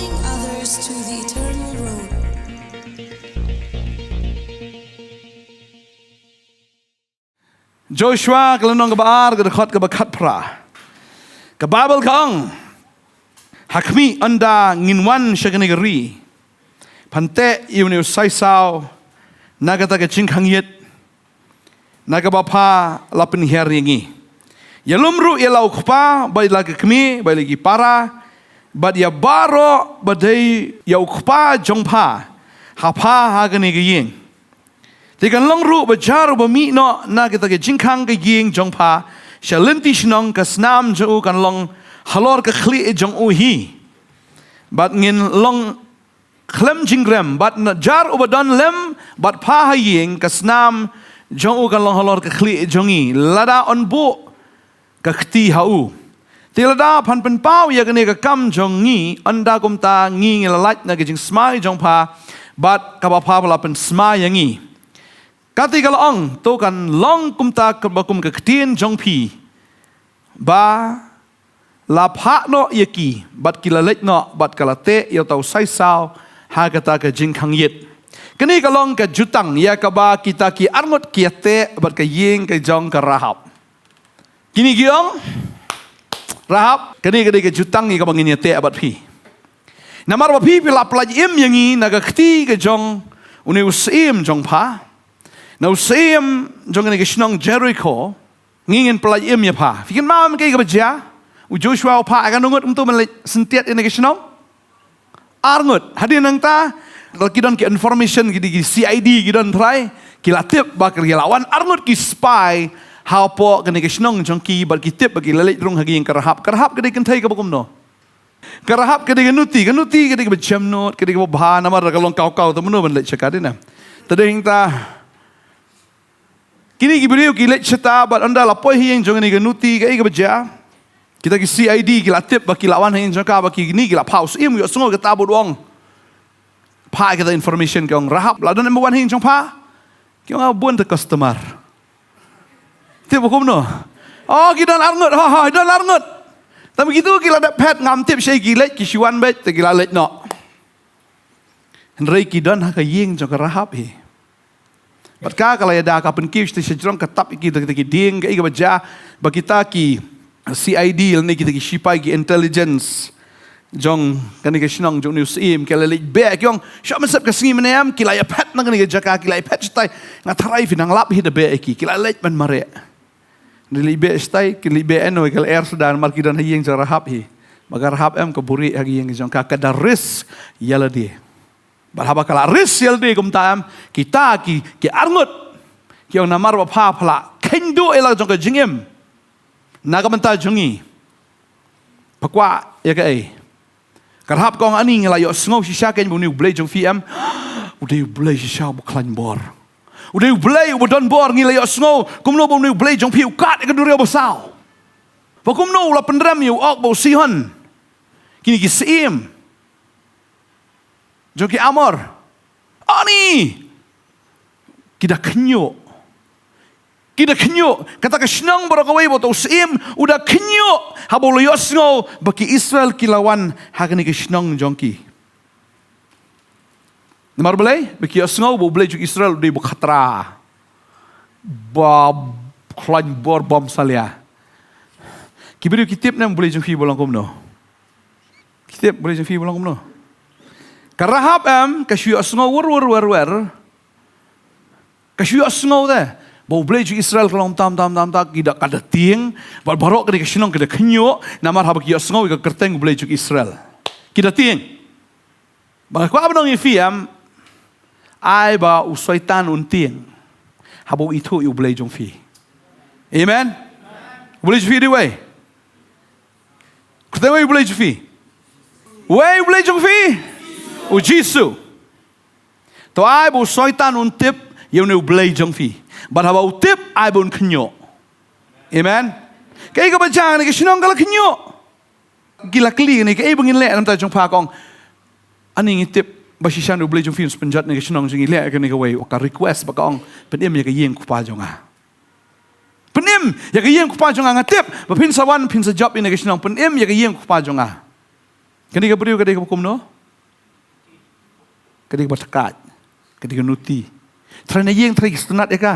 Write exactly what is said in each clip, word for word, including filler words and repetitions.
Others to the eternal road. Joshua ka lynnong kaba ar, ka dkhot kaba khatphra. Ka Baibl ka ong, ha khmih, ynda ngin wan sha kane ka ri, phan teh ïa une u saisaw na kata ka jingkhang ïit, na kaba pha la pynhiar ïa ngi. Ïalum ruh ïa la u kpa bad la ka kmie bad la ki para, bad ïa baroh ba dei ïa u kpa jong pha ha pha ha kane ka ïing. Te kan long ruh ba jar uba mih noh na kata ka jingkhang ka ïing jong pha sha lynti shnong, ka snam jong u kan long halor ka khlieh jong u hi. Bad ngin long khlem jingrem, bad na jar uba don lem bad pha ha ïing, ka snam jong u kan long halor ka khlieh jong ngi, lada yn buh ka kti ha u. Te lada phan pynpaw ïa kane ka kam jong ngi, ynda kumta ngi ngi la lait na ka jingsmai jong pha bad kaba pha ba la pynsmai ïa ngi. Kata ka la ong, to kan long kumta kaba kum ka ktien jong phi, ba la phah noh ïa ki bad ki la leit noh bad ka la teh ïa uta u saisaw ha kata ka jingkhang ïit. Kane ka long ka jutang ïa kaba kita ki arngut ki ïa teh bad ka ïing ka jong ka Rahab. Kine ki ong, Rahab, kane ka dei ka jutang ïa kaba ngin ïa teh bad phi. Namar ba phi phi la pyllait im ïa ngi na ka kti ka jong une u syiem jong pha, na u syiem jong kane ka shnong Jerikho. Ngi ngin pyllait im ïa pha. Phi kynmaw em kaei kaba jia? U Joshua u phah ïa katno ngut kumto ban leit syntiat ïa kane ka shnong? Ar ngut. Hadien nangta, ki don ki information, ki dei ki C I D, ki don trai, ki la tip ba ki la wan ar ngut ki spy hapoh kane ka shnong jong ki, bad ki tip ba ki la leit rung ha ka ïing ka Rahab. Ka Rahab ka dei kynthei kaba kumno? Ka Rahab ka dei ka nuti, ka nuti ka dei kaba jemnud, ka dei kaba bha, namar ka long kaw kaw, te mano ban leit sha ka, dei na. Te dei hangta, kine ki briew ki leit shata bad ynda la poi ha ïing jong kane ka nuti, kaei kaba jia? Kita ki C I D ki la tip ba ki la wan ha ïing jong ka, ba kine ki la phah u syiem ïohsngew kata bad u ong, phah kita information, ki ong, Rahab, la don em ba wan ha ïing jong pha? Ki ong, ah, bun te customer. Tip ba kumno? Oh, ki don ar ngut, ha ha, ki don ar ngut. Tang ba kitu ki la dep phet, ngam tip shaei ki leit, ki shu wan beit te ki la leit noh. Hynrei ki don ha ka ïing jong ka Rahab hi. Bad ka, ka la ïada, ka pynkiew shatei shajrong, ka tap ïa kita ki dieng, kaei kaba jia, ba kita ki C I D lane kita ki shipai ki intelligence jong kane ka shnong jong une u syiem ki la leit beh, ki ong, shah mynsiem ka sngi mynne em, ki la ïa phet na kane ka jaka, ki la ïa phet shatai, nga tharai phi nang lap hi da beh ïa ki, ki la leit ban mareh. Ki leit beh shatai, ki leit beh, ynda ki la er suda, namar ki don ha ïing jong ka Rahab hi. Ba ka Rahab em ka buhrieh ha ka ïing jong ka, ka da risk ïa lade. Bad haba ka la risk ïa lade kumta em, kita ki, ki ar ngut ki ong, namar ba pha pha la kheiñ duh ïa la jong ka jingim na ka bynta jong ngi, pha kwah ïa kaei? Ka Rahab ka ong, ani ngi la ïohsngew shisha kein ba une u blei jong phi em, u dei u blei shisha uba khlaiñ bor. U dei u blei uba don bor, ngi la ïohsngew kumno ba une u blei jong phi u kad ïa ka duriaw basaw, ba kumno u la pynrem ïa u Og bad u Sihon, kine ki syiem jong ki Amor. Ani, ki da khñiuh. Ki da khñiuh. Kata ka shnong baroh kawei, bad uta u syiem u da khñiuh haba u la ïohsngew ba ki Israel ki la wan ha kane ka shnong jong ki. Namar balei? Ba ki ïohsngew ba u Blei jong Israel u dei ba khatra, ba khlaiñ bor, bym salia. Ki briew ki tip ne em u Blei jong phi ba long kumno? Ki tip u Blei jong phi ba long kumno? Ka Rahab em, ka shu ïohsngew wer wer wer wer. Ka shu ïohsngew te ba u Blei jong Israel ka long tam tam tam tam, ki da, ka da tieng. Bad baroh kane ka shnong ka da khñiuh namar haba ki ïohsngew ïa ka kyrteng u Blei jong Israel. Ki da tieng. Ba nga kwah ban ong ïa phi em, ai ba u Soitan un tieng haba u ithuh ïa u Blei jong phi. Amen. U Blei jong phi dei uwei. Kyrteng uwei u Blei jong phi. Uwei u Blei jong phi? U Jisu. To ai ba u Soitan un tip ïa une u Blei jong phi. Bad haba u tip, ai ba un khñiuh. Amen. Kaei kaba jia, kane ka shnong ka la khñiuh. Ki la kylli kane, kaei ba ngin leh na ka bynta jong pha? Ka ong, ani ngi tip ba shisha une u Blei jong phi un sa pynjot ïa kane ka shnong jong ngi. Leh kane kawei ka request ba ka ong, pynim ïa ka ïing u kpa jong nga. Pynim ïa ka ïing u kpa jong nga, nga tip ba phin sa wan phin sa jop ïa kane ka shnong. Pynim ïa ka ïing u kpa jong nga. Kane ka briew ka dei kaba kumno? Ka dei kaba thakait. Ka dei ka nuti. Trai na ïing trai ki sngewtynnat ïa ka.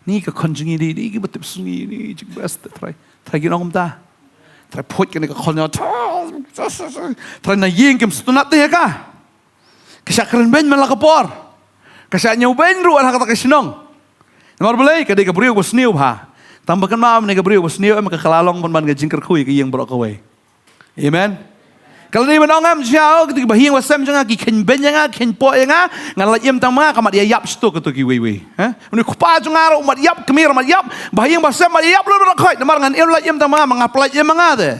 Ni ka khon jong ngi dei, dei kiba tip sngi, ni jing best trai. Trai ki ong kumta. Trai phuid kane ka khon ïa. Trai na ïing kim sngewtynnat te ïa ka. Ka shah kren beiñ man la ka por. Ka shah ñiew beiñ ruh ha kata ka shnong. Namar balei? Ka dei ka briew ba sniew bha. Tang ba kynmaw ne ka briew ba sniew em ka kylla long ban ban ka jingkyrkhu ïa ka ïing baroh kawei. Amen. Ka la dei ban ong em, shisha, oh, kito ki bahaïing bahasem jong nga ki kheiñ beiñ ïa nga, kheiñ poh ïa nga, ngan lait im tang ma nga, ka mat ïa ïap shto kito kiwei wei. Ha? Une u kpa jong nga ruh u mat ïap, kmie ruh mat ïap, bahaïing bahasem mat ïap lut baroh khoit, namar ngan im lait im tang ma nga, ma nga pynlait im ma nga te.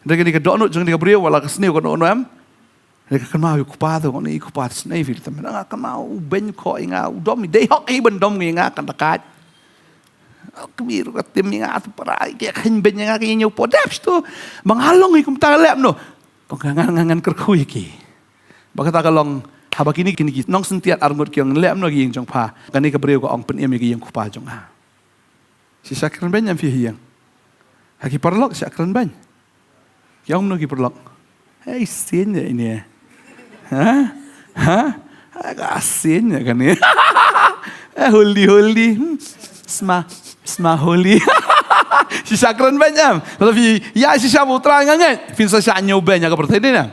Hynrei kane ka dohnud jong kane ka briew, wat la ka sniew ka dohnud em. Hynrei ka kynmaw ïa u kpa te, ong, i kpa te, sniew phi te, mynta nga kynmaw u beiñ khoh ïa nga, u dom, i dei hok i ban dom ïa nga kan da kat. Kmie ruh ka tim ïa nga, te para ki kheiñ beiñ ïa nga, ki ñiew poh, dep shto. Ma nga long hi kumta, leh kumno? Ka ong ngan, ngan, ngan kyrkhu ïa ki. Ba kata ka long, haba kine, kine ki nongsyntiat arngut ki ong leh kumno ki ïing jong pha. Kane ka briew ka ong pynim ïa ki ïing u kpa jong nga. Shisha kren beiñ em phi ha ïing? Ha ki paralok shisha kren beiñ. Ki ong kumno ki paralok? Hei, sien ïa ine. Ha? Ha? Ha, ka sien ïa kane. Eh, holy, holy. Hmm. Sma, sma holy. Shisha kren beiñ em. Lada phi ïa shisha ba u Trai nga ngeit, phin sa shah ñiew beiñ ha ka pyrthei, dei ne em?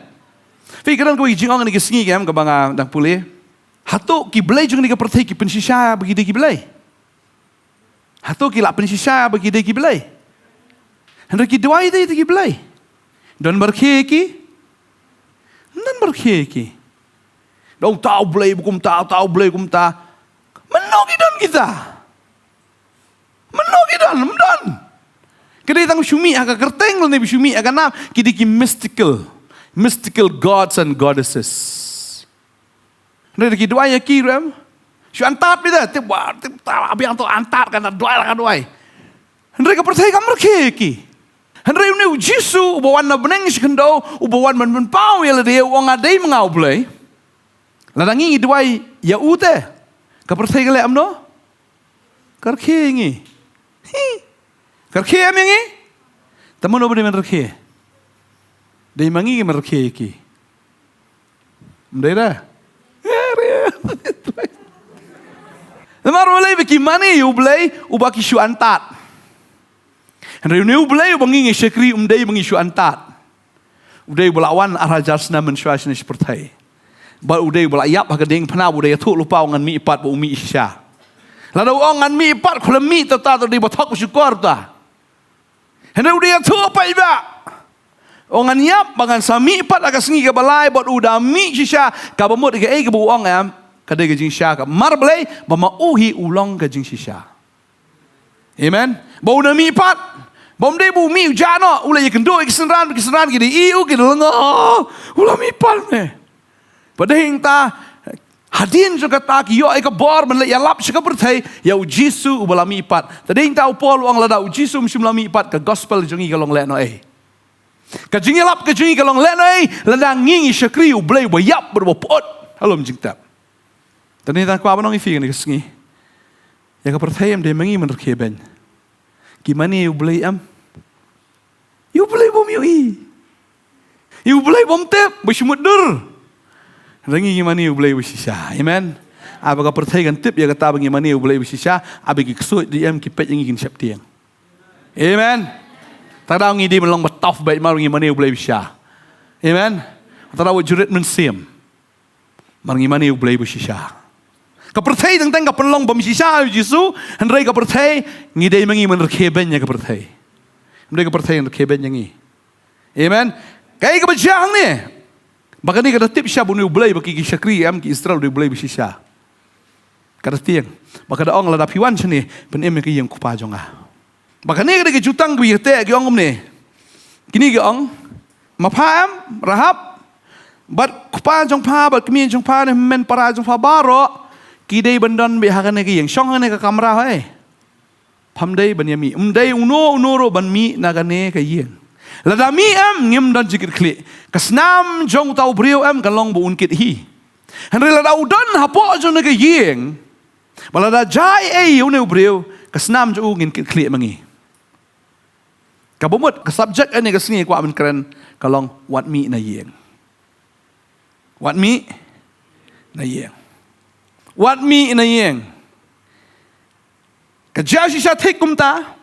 Phi kren kawei ka jingong kane ka sngi, em, kaba nga dang pule. Hato ki blei jong kane ka pyrthei ki pynshisha ba ki dei ki blei? Hato ki la pynshisha ba ki dei ki blei? Hynrei ki duwai dei, dei ki blei. Don ba rkhie ïa ki? Ym don ba rkhie ïa ki. Don uta u blei ba kumta, uta u blei kumta. Mynno ki don kita? Mynno ki don? Ym don. Ki dei tang ba shu mih ha ka kyrteng lane ba shu mih ha ka nam. Ki dei ki mystical, mystical gods and goddesses. Hynrei da ki duwai ïa ki ruh em. Shu antad beit da, tip ba, tip ta, biang to antad kan da duwai la ka duwai. Hynrei ka pyrthei kam rkhie ïa ki. Hynrei une u Jisu uba wan na bneng shi khyndew, uba wan ban pynpaw ïa lade, u ong nga dei ma nga u Blei. Lada ngi ngi duwai ïa u te, ka pyrthei ka leh kumno? Ka rkhie ïa ngi. Hi. Ka rkhie em ïa ngi? Te mano ba dei ban rkhie? Dei ma ngi ban rkhie ïa ki. Ym dei da? Namar balei? Ba ki mane ïa u Blei uba ki shu antad. Hynrei une u Blei uba ngi ngi shakri um dei ba ngi shu antad. U dei uba la wan ar hajar snem mynshuwa shane sha pyrthei. Bad u dei uba la ïap ha ka diengphna, u dei ïathuh lypa, u ong ngan mih pat, bad u mih shisha. Lada u ong ngan mih pat, khlem mih, ta ta, ta dei ba thok ba shukor ta. Hynrei u dei ïathuh paidbah. U ong ngan ïap bad ngan sa mih pat ha ka sngi kaba lai, bad u da mih shisha, kaba mut kaei kaba u ong em, ka dei ka jingshisha, ka mar balei, ba ma u hi u long ka jingshisha. Amen. Ba u da mih pat. Ba um dei ba u mih u jah noh, u la ïakynduh ïa ki synran, ki synran ki da ïeh u, ki da lyngngoh. U la mih pat ne. Ba dei hangta, hadien jong kata ki ïoh ïa ka bor ban leit ïalap sha ka pyrthei ïa u Jisu uba la mih pat. Te dei hangta u Paul u ong lada u Jisu um shym la mih pat, ka gospel jong ngi ka long lehnohei. Ka jingïalap ka jong ngi ka long lehnohei lada ngi ngi shakri u Blei uba ïap bad uba pyut ha lum jingtep. Te dei hangta kwah ban ong ïa phi kane ka sngi. Ïa ka pyrthei em dei ma ngi ban rkhie beiñ. Ki mane ïa u Blei em? Ïa u Blei bym ïohi. Ïa u Blei bym tip, ba shu mutdur. Hynrei ngi ngi mane ïa u Blei ba shisha. Amen. Haba ka pyrthei kan tip ïa kata ba ngi mane ïa u Blei ba shisha, haba ki ksuid de em ki peit ïa ngi kin sheptieng. Amen. Te da ngi dei ban long ba tough beit namar ngi mane ïa u Blei ba shisha. Amen. Te da wat jurit mynsiem. Namar ngi mane ïa u Blei ba shisha. Ka pyrthei teng teng ka pynlong bym shisha ïa u Jisu, hynrei ka pyrthei ngi dei ma ngi ban rkhie beiñ ïa ka pyrthei. Ym dei ka pyrthei ban rkhie beiñ ïa ngi. Amen. Kaei kaba jia hangne? Ba kane ka da tip shisha ba une u Blei ba ki ki shakri em ki Israel u dei u Blei ba shisha. Ka da tieng. Ba ka da ong lada phi wan shane, pynim ïa ka ïing u kpa jong nga. Ba kane ka dei ka jutang kaba ïateh, ki ong kumne. Kine ki ong, ma pha em, Rahab, bad u kpa jong pha, bad kmie jong pha ne hynmen para jong pha baroh, ki dei ban don beit ha kane ka ïing, shong ha kane ka kamra hooid. Pham dei ban ïa mih. Ym dei uno uno ruh ban mih na kane ka ïing. Lada mih em ngim don jingkitkhlieh. Ka snam jong uta u briew em kan long ba un kit hi. Hynrei lada u don hapoh jong kane ka ïing, ba lada jia ei ei ïa une u briew, ka snam jong u ngin kit khlieh ma ngi. Kaba mut, ka subject kane ka sngi kwah ban kren, ka long wat mih na ïing. Wat mih na ïing. Wat mih na ïing. Ka jia shisha thik kumta.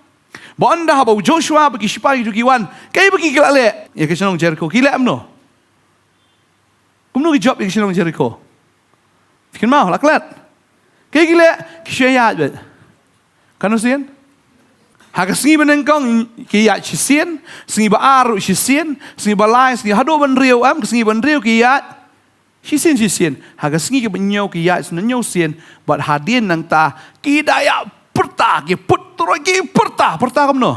Ba ynda haba u Joshua bad ki shipai jong ki wan, kaei ba ki la leh ïa ka shnong Jeriko? Ki leh kumno? Kumno ki jop ïa ka shnong Jeriko? Phi kynmaw, la klet. Kaei ki leh? Ki shu ïaid beit. Katno sien? Ha ka sngi banyngkong ki ïaid shisien, sngi ba ar ruh shisien, sngi ba lai, sngi haduh ba hynriew em, ka sngi ba hynriew ki ïaid shisien shisien. Ha ka sngi kaba hynñiew ki ïaid hynñiew sien, bad hadien nangta ki da ïa pyrta, ki put turoi, ki pyrta, pyrta kumno?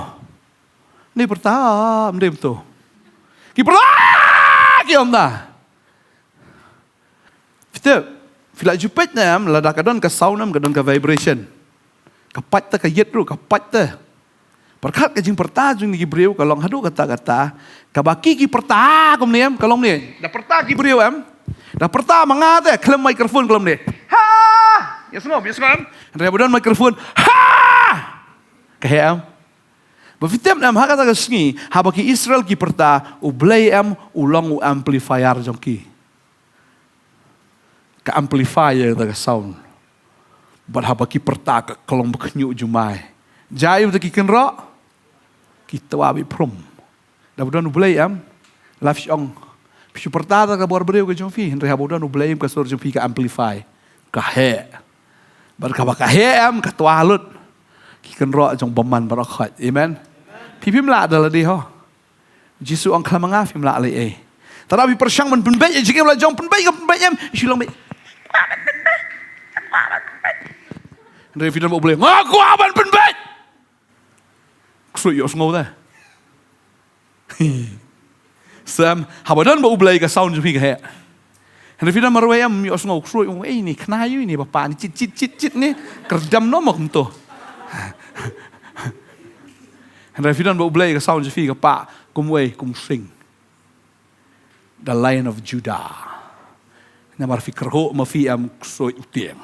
Ni pyrta, ym dei to. Ki pyrta, ki ong da. Phi tip, phi la ju peit ne em, lada ka don ka sound em, ka don ka vibration. Ka pait te, ka ïit ruh ka pait te. Pyrkhat ka jingpyrta jong ki briew ka long haduh katta katta. Kaba ki ki pyrta kumne em, ka long ne. Da pyrta ki briew em. Da pyrta ma nga te, khlem microphone ka long ne. Ha! Ïa sngewbha, ïa sngewbha em. Hynrei ba don microphone. Ha! Ka heh em. Ba phi tip ne em, ha kata ka sngi, haba ki Israel ki pyrta, U Blei em u long u amplifier jong ki. Ka amplify ïa kata ka sound. Bad haba ki pyrta ka long ba khñiuh jumai. Jia ïa uta ki kynroh, ki twa beit phrum. Da ba don U Blei em, la phi ong, phi shu pyrta da ka bor briew ka jong phi, hynrei haba don U Blei em ka sur jong phi ka amplify. Ka heh. Bad kaba ka heh em, ka twa lut. Ki kynroh jong bymman baroh khoit. Amen. Phi phim lah da lade ho. Jisu ong khlem ma nga phim lah leh ei. Te lada phi pyrshang ban pynbeit ïa jingim la jong, pynbeit ka pynbeit em, shu long beit. Hynrei phi don bad U Blei, nga kwah ban pynbeit. Ksuid ïohsngew te. Sem, haba don bad U Blei ka sound jong phi ka heh. Hynrei phi don marwei em, ïohsngew ksuid, ei ni khnai ïa ni bapa ni chit chit chit chit ni. Kyrdem noh ma kumto. Hynrei phi don bad U Blei ka sound jong phi ka pah kumwei, kum sing. The Lion of Judah. Namar phi kyrhuh ma phi em, ksuid u tieng.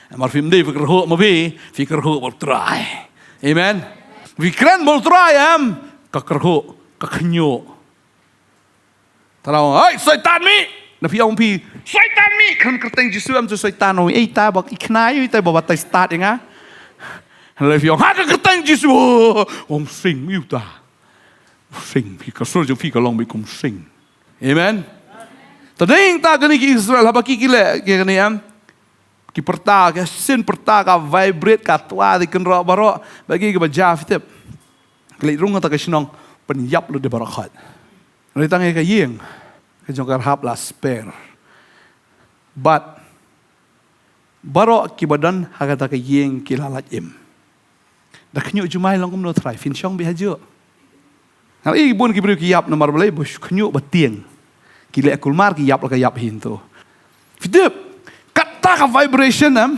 Namar phim dei phi kyrhuh ma phi, phi kyrhuh bad U Trai. Amen. Phi kren bad U Trai em, ka kyrhuh, ka khñiuh. Te la ong, "Hei, Soitan mih!" Na phi ong phi, "Soitan mih!" Khlem kyrteng Jisu em, to Soitan ong, "Ei ta bak i khnai, ei ta ba batai stad ïa nga." Hynrei phi ong, "Ha ka kyrteng Jisu!" Ong sing, ïa uta. Sing, phi ka sur jong phi ka long beit kum sing. Amen. Te dei ta kane ki Israel, haba ki ki leh, ki kane em. Ki pyrta, ki sien pyrta, ka vibrate, ka twa, ki kynroh baroh, bad ki kiba jia phi tip. Ki leit rung kata ka shnong, pynïap lut de baroh khoit. Hynrei tang ïa ka ïing, ka jong ka Rahab la spare. Bad, baroh kiba don ha kata ka ïing ki la lait im. Da khñiuh jumai long kumno Trai, phin shong beit hajuh. Nga i bun ki briew ki ïap namar balei, ba khñiuh ba tieng. Ki leh kulmar ki ïap la ka ïap hi to. Phi tip, kata ka vibration em,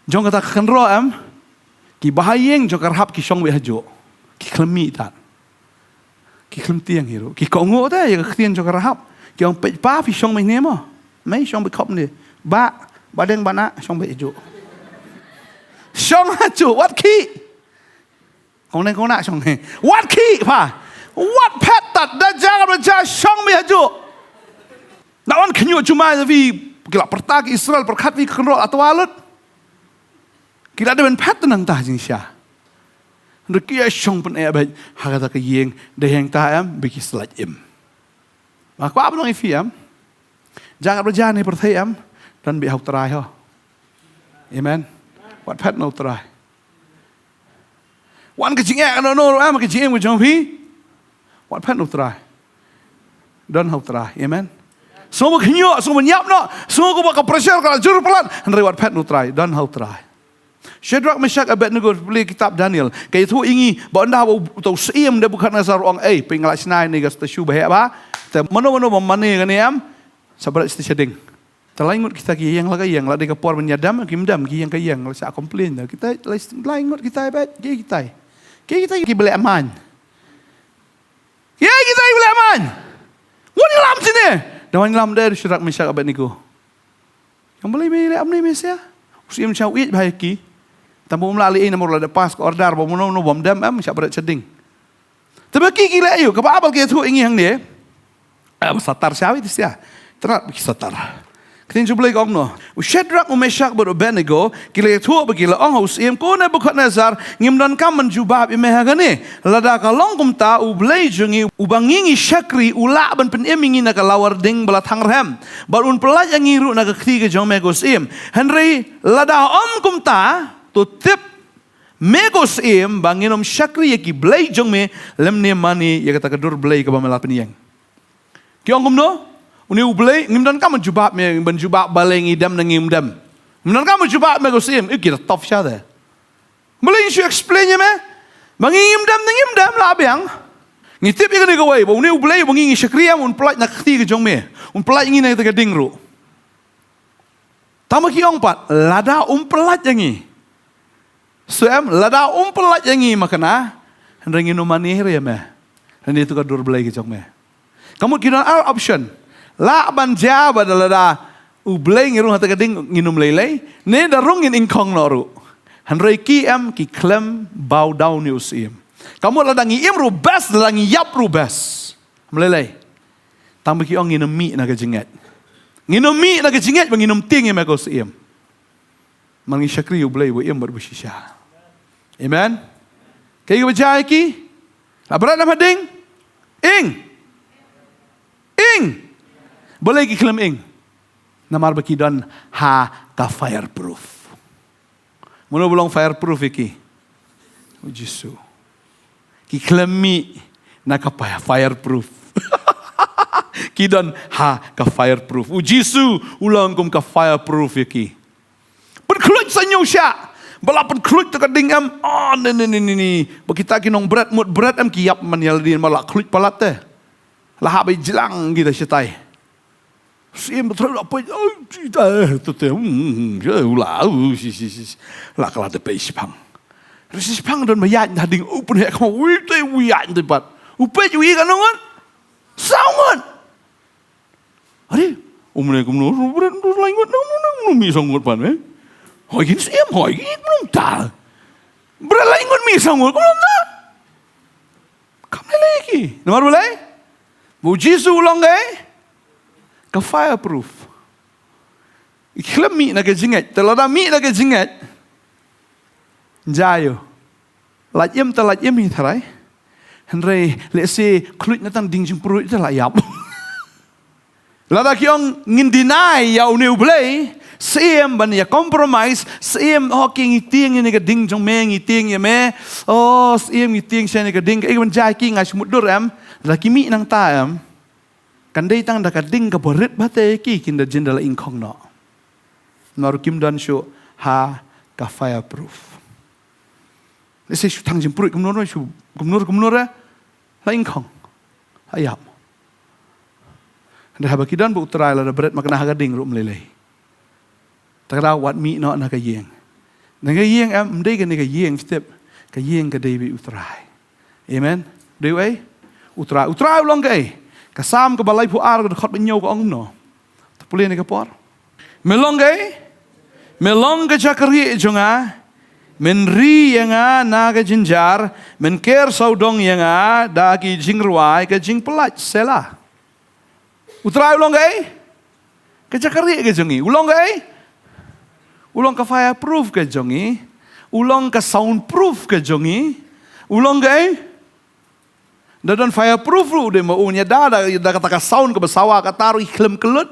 jong kata ka kynroh em, kiba ha ïing jong ka Rahab ki shong beit hajuh. Ki khlem mih tad. Ki khlem tieng hi ruh. Ki kohnguh te ïa ka ktien jong ka Rahab. Ki ong, "Peit pa, phi shong beit ne mo? Mei shong beit khop ne. Ba, ba deng ba nah shong beit hajuh." Shong hajuh, wat khih. Kong deng kong nah shong ne. Wat khih pa. Wat phet tad, da jia kaba jia shong beit hajuh. Nang wan khñiuh jumai da phi, ki la pyrta ki Israel, pyrkhat phi ka kynroh la twa lut. Ki la dei ban phet nangta jingshisha. Hynrei ki ïa shong pyneh beit ha kata ka ïing, dei hangta em ba ki sa lait im. Nga kwah ban ong ïa phi em. Jaka ba jia ne pyrthei em, don beit ha U Trai ho. Amen. Wat phet na U Trai. Wan ka jingeh kano kano ruh em, ka jingim ka jong phi. Wat phet na U Trai. Don ha U Trai. Amen. Sngewbha khñiuh, sngewbha ñiap noh, sngewbha ka pressure ka la jur palat. Hynrei wat phet na U Trai. Don ha U Trai. Shadrach, Meshach, Abednego, pule kitab Daniel. Ka ïathuh ïa ngi, ba ynda ba uta u syiem Nebukhadnessar u ong, "Ei, peit nga la shna ïa kane ka statue ba heh bha. Te mano mano ba mane kane em, sa bret shatei shading." Te lai ngut kita ki ïeng la ka ïeng, la dei ka por ban ïa dem, kim dem, ki ïeng ka ïeng, la sa complain da. Kita lai, lai ngut kita ba, ki kita. Ki kita ki ba leh main. Ki kita ki ba leh main. Wan ïalam shane. Da wan ïalam da Shadrach, Meshach, Abednego. Ong balei me leh kumne me sha? U syiem sha u ïeit bha ïa ki. Tang ba um lah leh ei namar la da pass ka order ba mano mano bym dem em, sa bret shading. Te ba ki ki leh ïa u, kaba bal ki ïathuh ïa ngi hangne. Ah, ba satar shawi ti sia. Trat ba ki satar. Ktien jong U Blei ka ong kumno. U Shadrak, u Meshak bad u Abednego ki la ïathuh bad ki la ong ha u syiem, ko Nebukhadnessar, ngim donkam ban jubab ïa me ha kane. Lada ka long kumta, U Blei jong ngi uba ngi ngi shakri u lah ban pynim ïa ngi na ka lawar ding ba la thang rhem. Bad un pyllait ïa ngi ruh na ka kti ka jong me, ko syiem. Hynrei lada ym kumta, to tip me, ko syiem, ba ngin ym shakri ïa ki blei jong me lymne mane ïa kata ka dur blei kaba me la pynïeng. Ki ong kumno? Une U Blei, ngim donkam ban jubab me, ban jubab balei ngi dem ne ngim dem. Ngim donkam ban jubab me, ko syiem. Ïa ki da tough shata. Balei ngi shu explain ïa me ba ngi ngim dem ne ngim dem, la biang. Ngi tip ïa kane kawei, ba une U Blei ba ngi ngi shakri em un pyllait na ka kti ka jong me, un pyllait ïa ngi na kata ka ding ruh. Tang ba ki ong pat, lada um pyllait ïa ngi. So em, lada um pyllait ïa ngi, ma kane, hynrei ngin ym mane ïa me. Hynrei to ka dur blei ka jong me. Ka mut ki don ar option. Lah ban jia ba da lada U Blei ngi rung ha kata ka ding ngin ym lei lei, ne da rung ngin ingkhong noh ruh. Hynrei ki em, ki khlem bow down ïa u syiem. Ka mut lada ngi im ruh best, lada ngi ïap ruh best. Ym lei lei. Tang ba ki ong ngin ym mih na ka jingngeit. Ngin ym mih na ka jingngeit ba ngin ym tieng ïa me, ko syiem. Namar ngi shakri U Blei uba im bad uba shisha. Amen. Kaei kaba jia ïa ki? La bret em ha ding? Ing. Ing. Balei ki khlem ing? Namar ba ki don ha ka fireproof. Mano ba long fireproof ïa ki? U Jisu. Ki khlem mih na ka pa-, fireproof. Ki don ha ka fireproof. U Jisu u long kum ka fireproof ïa ki. Pynkhluit sa ñiewshah. Ba la pynkhluit ta ka ding em. Oh, ne, ne, ne, ne, ne. Ba kita ki nongbret, mut bret em, ki ïap man ïa lade, ma la khluit palat te. La hap ïa jlang kita shatai. Syiem ba trai la peit, oh, kita, eh, tu te, hmm, hmm, hmm, je, u la, uh, shi, shi, shi, shi. La ka la te peit shiphang. Re shiphang don ba ïaid na ding, u pynheh kham, ui te, u ïaid te pat. U peit, u ïa ka nongot. Saw ngut. Are, u mne kumno, u bret, u lai ngut, no, no, no, no, mi saw ngut pat, eh. Hoi kin syiem, hoi kin kumno ta. Bret lai ngut mi saw ngut, kumno ta. Kam lei lei ki. Namar balei? Ba u Jisu u long kaei? Ka fireproof. Khlem mih na ka jingngeit. Te lada mih na ka jingngeit, jia ïa u. Lait im te lait im hi tharai. Hynrei lehse khluit na tang ding jingpruid te la ïap. Lada ki ong ngin deny ïa une U Blei, syiem ban ïa compromise, syiem, oh, ki ngi tieng ïa ne ka ding jong me, ngi tieng ïa me. Oh, syiem, ngi tieng sha ne ka ding, kaei ban jia ki, nga shu mutdur em. Lada ki mih nangta em, kan dei tang da ka ding kaba rit bha te ki, kin da jin da la ingkhong noh. Namar kim don shuh ha ka fireproof. Lehse shu thang jingpruid kumno, shu kumno kumno, la ingkhong. La ïap. Hynrei haba ki don bad U Trai, lada bret ma kane ha ka ding ruh ym lei lei. Ta ka daw wat mih noh na ka ïing. Na ka ïing em, ym dei kane ka ïing, step. Ka ïing ka dei bad U Trai. Amen. Dei uei? U Trai. U Trai u long kaei? Ka Salm kaba laiphew ar, ka dkhot ba hynñiew ka ong kumno? To pule ne ka por. Me long kaei? Me long ka jakarieh jong nga. Men ri ïa nga na ka jynjar. Men ker sawdong ïa nga da ki jingrwai ka jingpyllait. Selah. U Trai u long kaei? Ka jakarieh ka jong ngi. U long kaei? U long ka fireproof ka jong ngi. U long ka soundproof ka jong ngi. U long kaei? Da don fireproof ruh u dei ma u, ñiada da, da kata ka sound kaba sawa kata ruh i khlem kyllut.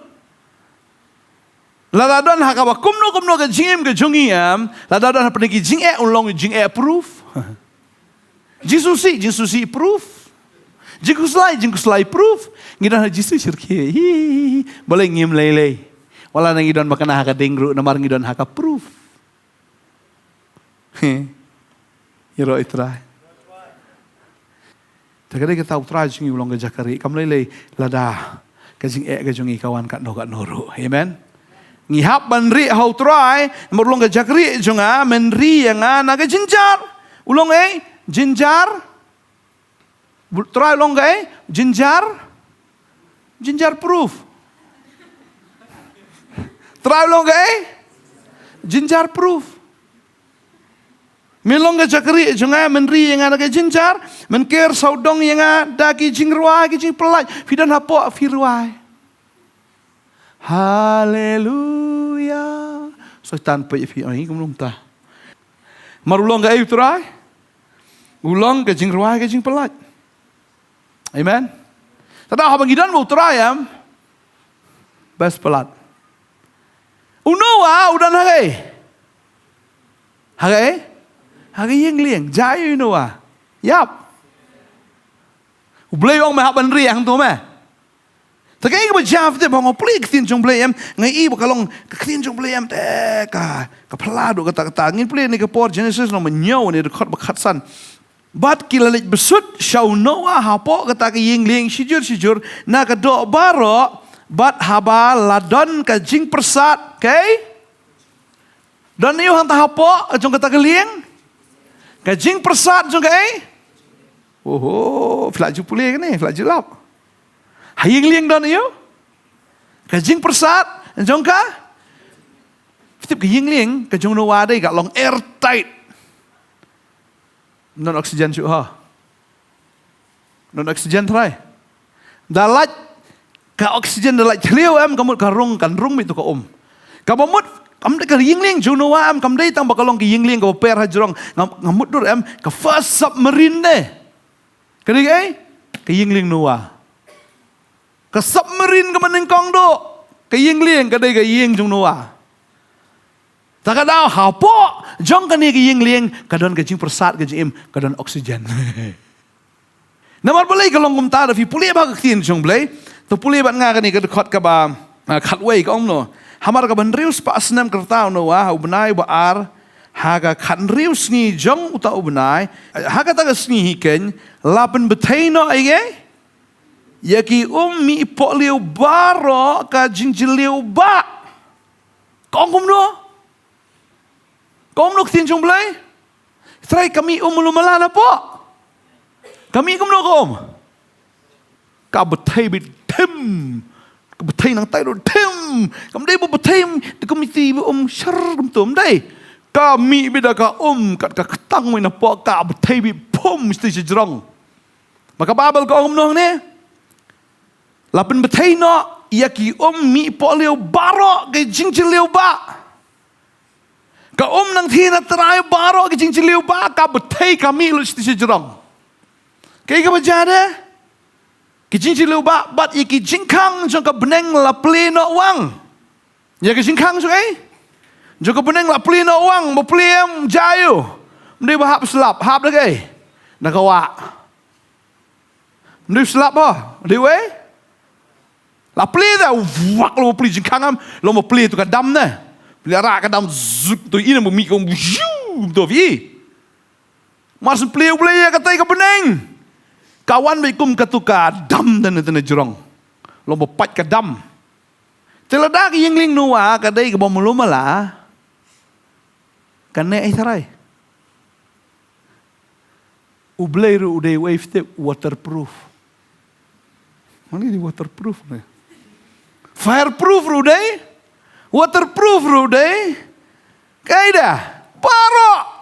Lada don ha kaba kumno kumno ka jingim ka jong ngi em, lada don hapdeng ki jingeh, un long jingeh proof. Jingsngewsih, jingsngewsih proof. Jingkhuslai, jingkhuslai proof. Ngi don ha Jisu shyrkhei. Hi, hi, hi. Balei ngim lei lei? Wat la ngi don ba kane ha ka ding ruh, namar ngi don ha ka proof. Ïaroh ïa U Trai. Te ka dei kata U Trai jong ngi u long ka jakarieh, kam lei lei lada ka jingeh ka jong ngi ka wan katno katno ruh. Amen. Ngi hap ban rieh ha U Trai, namar u long ka jakarieh jong nga, men ri ïa nga na ka jynjar. U long ei, jynjar. U Trai u long kaei? Jynjar. Jynjar proof. U Trai u long kaei? Jynjar proof. Men long ka jakri jong nga, men ri ïa nga da ka jynjar, men ker sawdong ïa nga da ki jingrwai ki jingpyllait. Phi don hapoh, phi rwai. Haleluya. Soitan peit ïa phi, ai kumno mynta. Namar u long kaei u Trai? U long ka jingrwai ka jingpyllait. Amen. Te da haba ngi don bad u Trai em, best palat. U Noah u don ha kaei? Ha kaei? Ha ka ïing lieng. Jia ïa u Noah? Ïap. U Blei u ong me hap ban ri hangto me. Te kaei kaba jia, phi tip, ba nga pule ka ktien jong u Blei em, nga i ba ka long ka ktien jong u Blei em te ka, ka phylla haduh katta katta. Ngin pule ne ka por Genesis lynnong ba hynñiew ne dkhot ba khatsan. Bad ki la leit bsut sha u Noah hapoh kata ka ïing lieng shijur shijur na ka doh baroh, bad haba la don ka jingpyrsad, kaei? Don aiu hangta hapoh jong kata ka lieng? Ka jingpyrsad jong kaei? Oho, phi la ju pule kane, phi la ju lap. Ha ïing lieng don aiu? Ka jingpyrsad jong ka? Phi tip ka ïing lieng ka jong u Noah dei ka long airtight. Ym don oxygen shuh ha. Ym don oxygen trai. Da lait ka oxygen, da lait thliew em, ka mut ka rung, kan rung beit to ka um. Kaba mut kam dei ka ïing lieng jong u Noah em, kam dei tang ba ka long ka ïing lieng kaba pher ha jrong. Nga, nga mutdur em, ka first submarine ne. Ka dei kaei? Ka ïing lieng Noah. Ka submarine kaba nyngkong duh, ka ïing lieng ka dei ka ïing jong u Noah. Te ka daw hapoh jong kane ka ïing lieng ka don ka jingpyrsad ka jingim, ka don oxygen. Namar balei ka long kumta, da phi pule bha ka ktien jong u Blei. To pule bad nga kane ka dkhot kaba, ah, khatwei, ka ong kumno? Hamar kaba hynriew spah snem ka rta u Noah, ha u bnai ba ar, ha ka khathynriew sngi jong uta u bnai, ha kata ka sngi hi keiñ, la pynbthei noh ïa ki, ïa ki um mih pohliew baroh ka jingjylliew bah. Ka ong kumno? Ka ong kumno ka ktien jong u Blei? Trai, ka mih um lum la napoh? Ka mih kumno ka um? Ka bthei beit thim. Ka bthei nangtai ruh thim. Kam dei ba bthei da ka mih ti ba um shar kumto, ym dei. Ka mih beit da ka um kat ka ktang beit napoh, ka bthei beit phum shati shajrong. Ba ka Baibl ka ong kumno hangne? La pynbthei noh ïa ki um mih pohliew baroh ki jingjylliew bah. Ka um nangthie na trai baroh ki jingjylliew bah ka bthei, ka mih lut shati shajrong. Kaei kaba jia de? Ki jingjylliew bah bad ïa ki jingkhang jong ka bneng la plie noh wang. Ïa ki jingkhang jong ei? Jong ka bneng la plie noh wang, ba plie em jia aiu? Ym dei ba hap slap, hap da kaei? Da ka wah. Ym dei slap ha, dei wei? La plie da, wak, long ba plie jingkhang em, long ba plie to ka dam ne. Plie rah ka dam, zuk, to i ne ba mih ka um, zhu, to phi. Mar shu plie U Blei ïa katei ka bneng. Ka wan beit kum katu ka dam da ne, da ne jrong. Long ba pait ka dam. Te lada ka ïing lieng Noah ka dei kaba mluh mala, kane ai tharai. U Blei ruh u dei uei, phi tip, waterproof. Mane dei waterproof ne? Fireproof ruh u dei, waterproof ruh u dei. Kaei da? Baroh.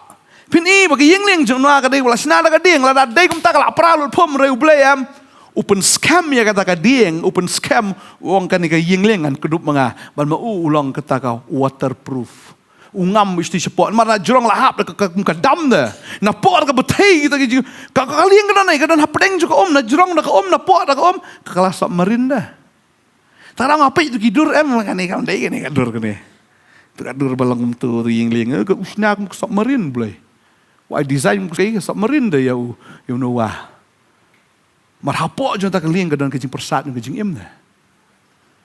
Phin i ba ka ïing lieng jong u Noah ka dei ba la shna da ka dieng, lada dei kumta ka la pra lut phum, hynrei U Blei em, u pynskhem ïa kata ka dieng, u pynskhem, u ong kane ka ïing lieng ngan kdup ma nga, bad ma u u long kata ka waterproof. U ngam beit shatei shapoh, namar na jrong la hap da ka, ka, ka dam da. Napoh da ka bthei kita ki jing, ka, ka lieng ka don ei, ka don hapdeng jong ka um, na jrong da ka um, napoh da ka um, ka, ka la submarine da. Tang nga peit tu ki dur em, kane kam dei kane ka dur kane. Tu ka dur ba long kumtu, tu ïing lieng, eh, ka u shna kum ka submarine Blei. Wei design kum ka submarine da ïa u, ïa u Noah. Mar hapoh jong ta ka lieng ka don ka jingpyrsad jong ka jingim ne.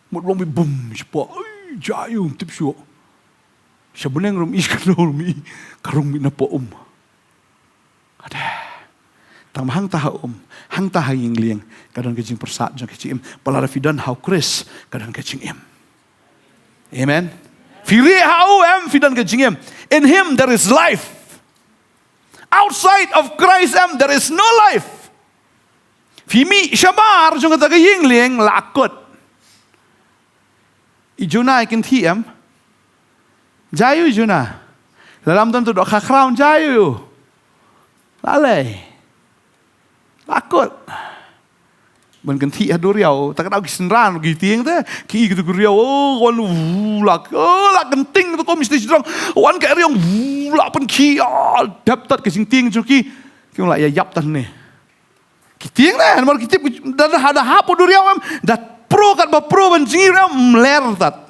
Mut long beit bum shapoh. Ai, jia ïa um tip shuh. Sha bneng ruh i, ka rung beit, ka rung beit napoh um. Ade. Tang ba hangta ha um, hangta ha ïing lieng, ka don ka jingpyrsad jong ka jingim. Ba lada phi don ha u Khrist, ka don ka jingim. Amen. Phi rieh ha u em, phi don ka jingim. In him there is life. Outside of Christ em, there is no life. Phi mih shabar jong kata ka ïing lieng la kut. I Jonah i kynthih em? Jia ïa u Jonah? Lada ym don tu dohkha khraw, jia ïa u. La lei. La kut. Ban kynthih ha duriaw, ta ka daw ki synran ki tieng te, ki i ki tu ki riaw, oh, wan, uh, la, oh, la kynting tu kum shi sdang, wan ka riaw, uh, la pynkhih, oh, dep tat ka jingtieng jong ki, ki wan la ïa ïap tat ne. Ki tieng ne, namar ki tip, da, da, da hapoh duriaw em, da pro kat ba pro ban jngi ruh em, ler tat.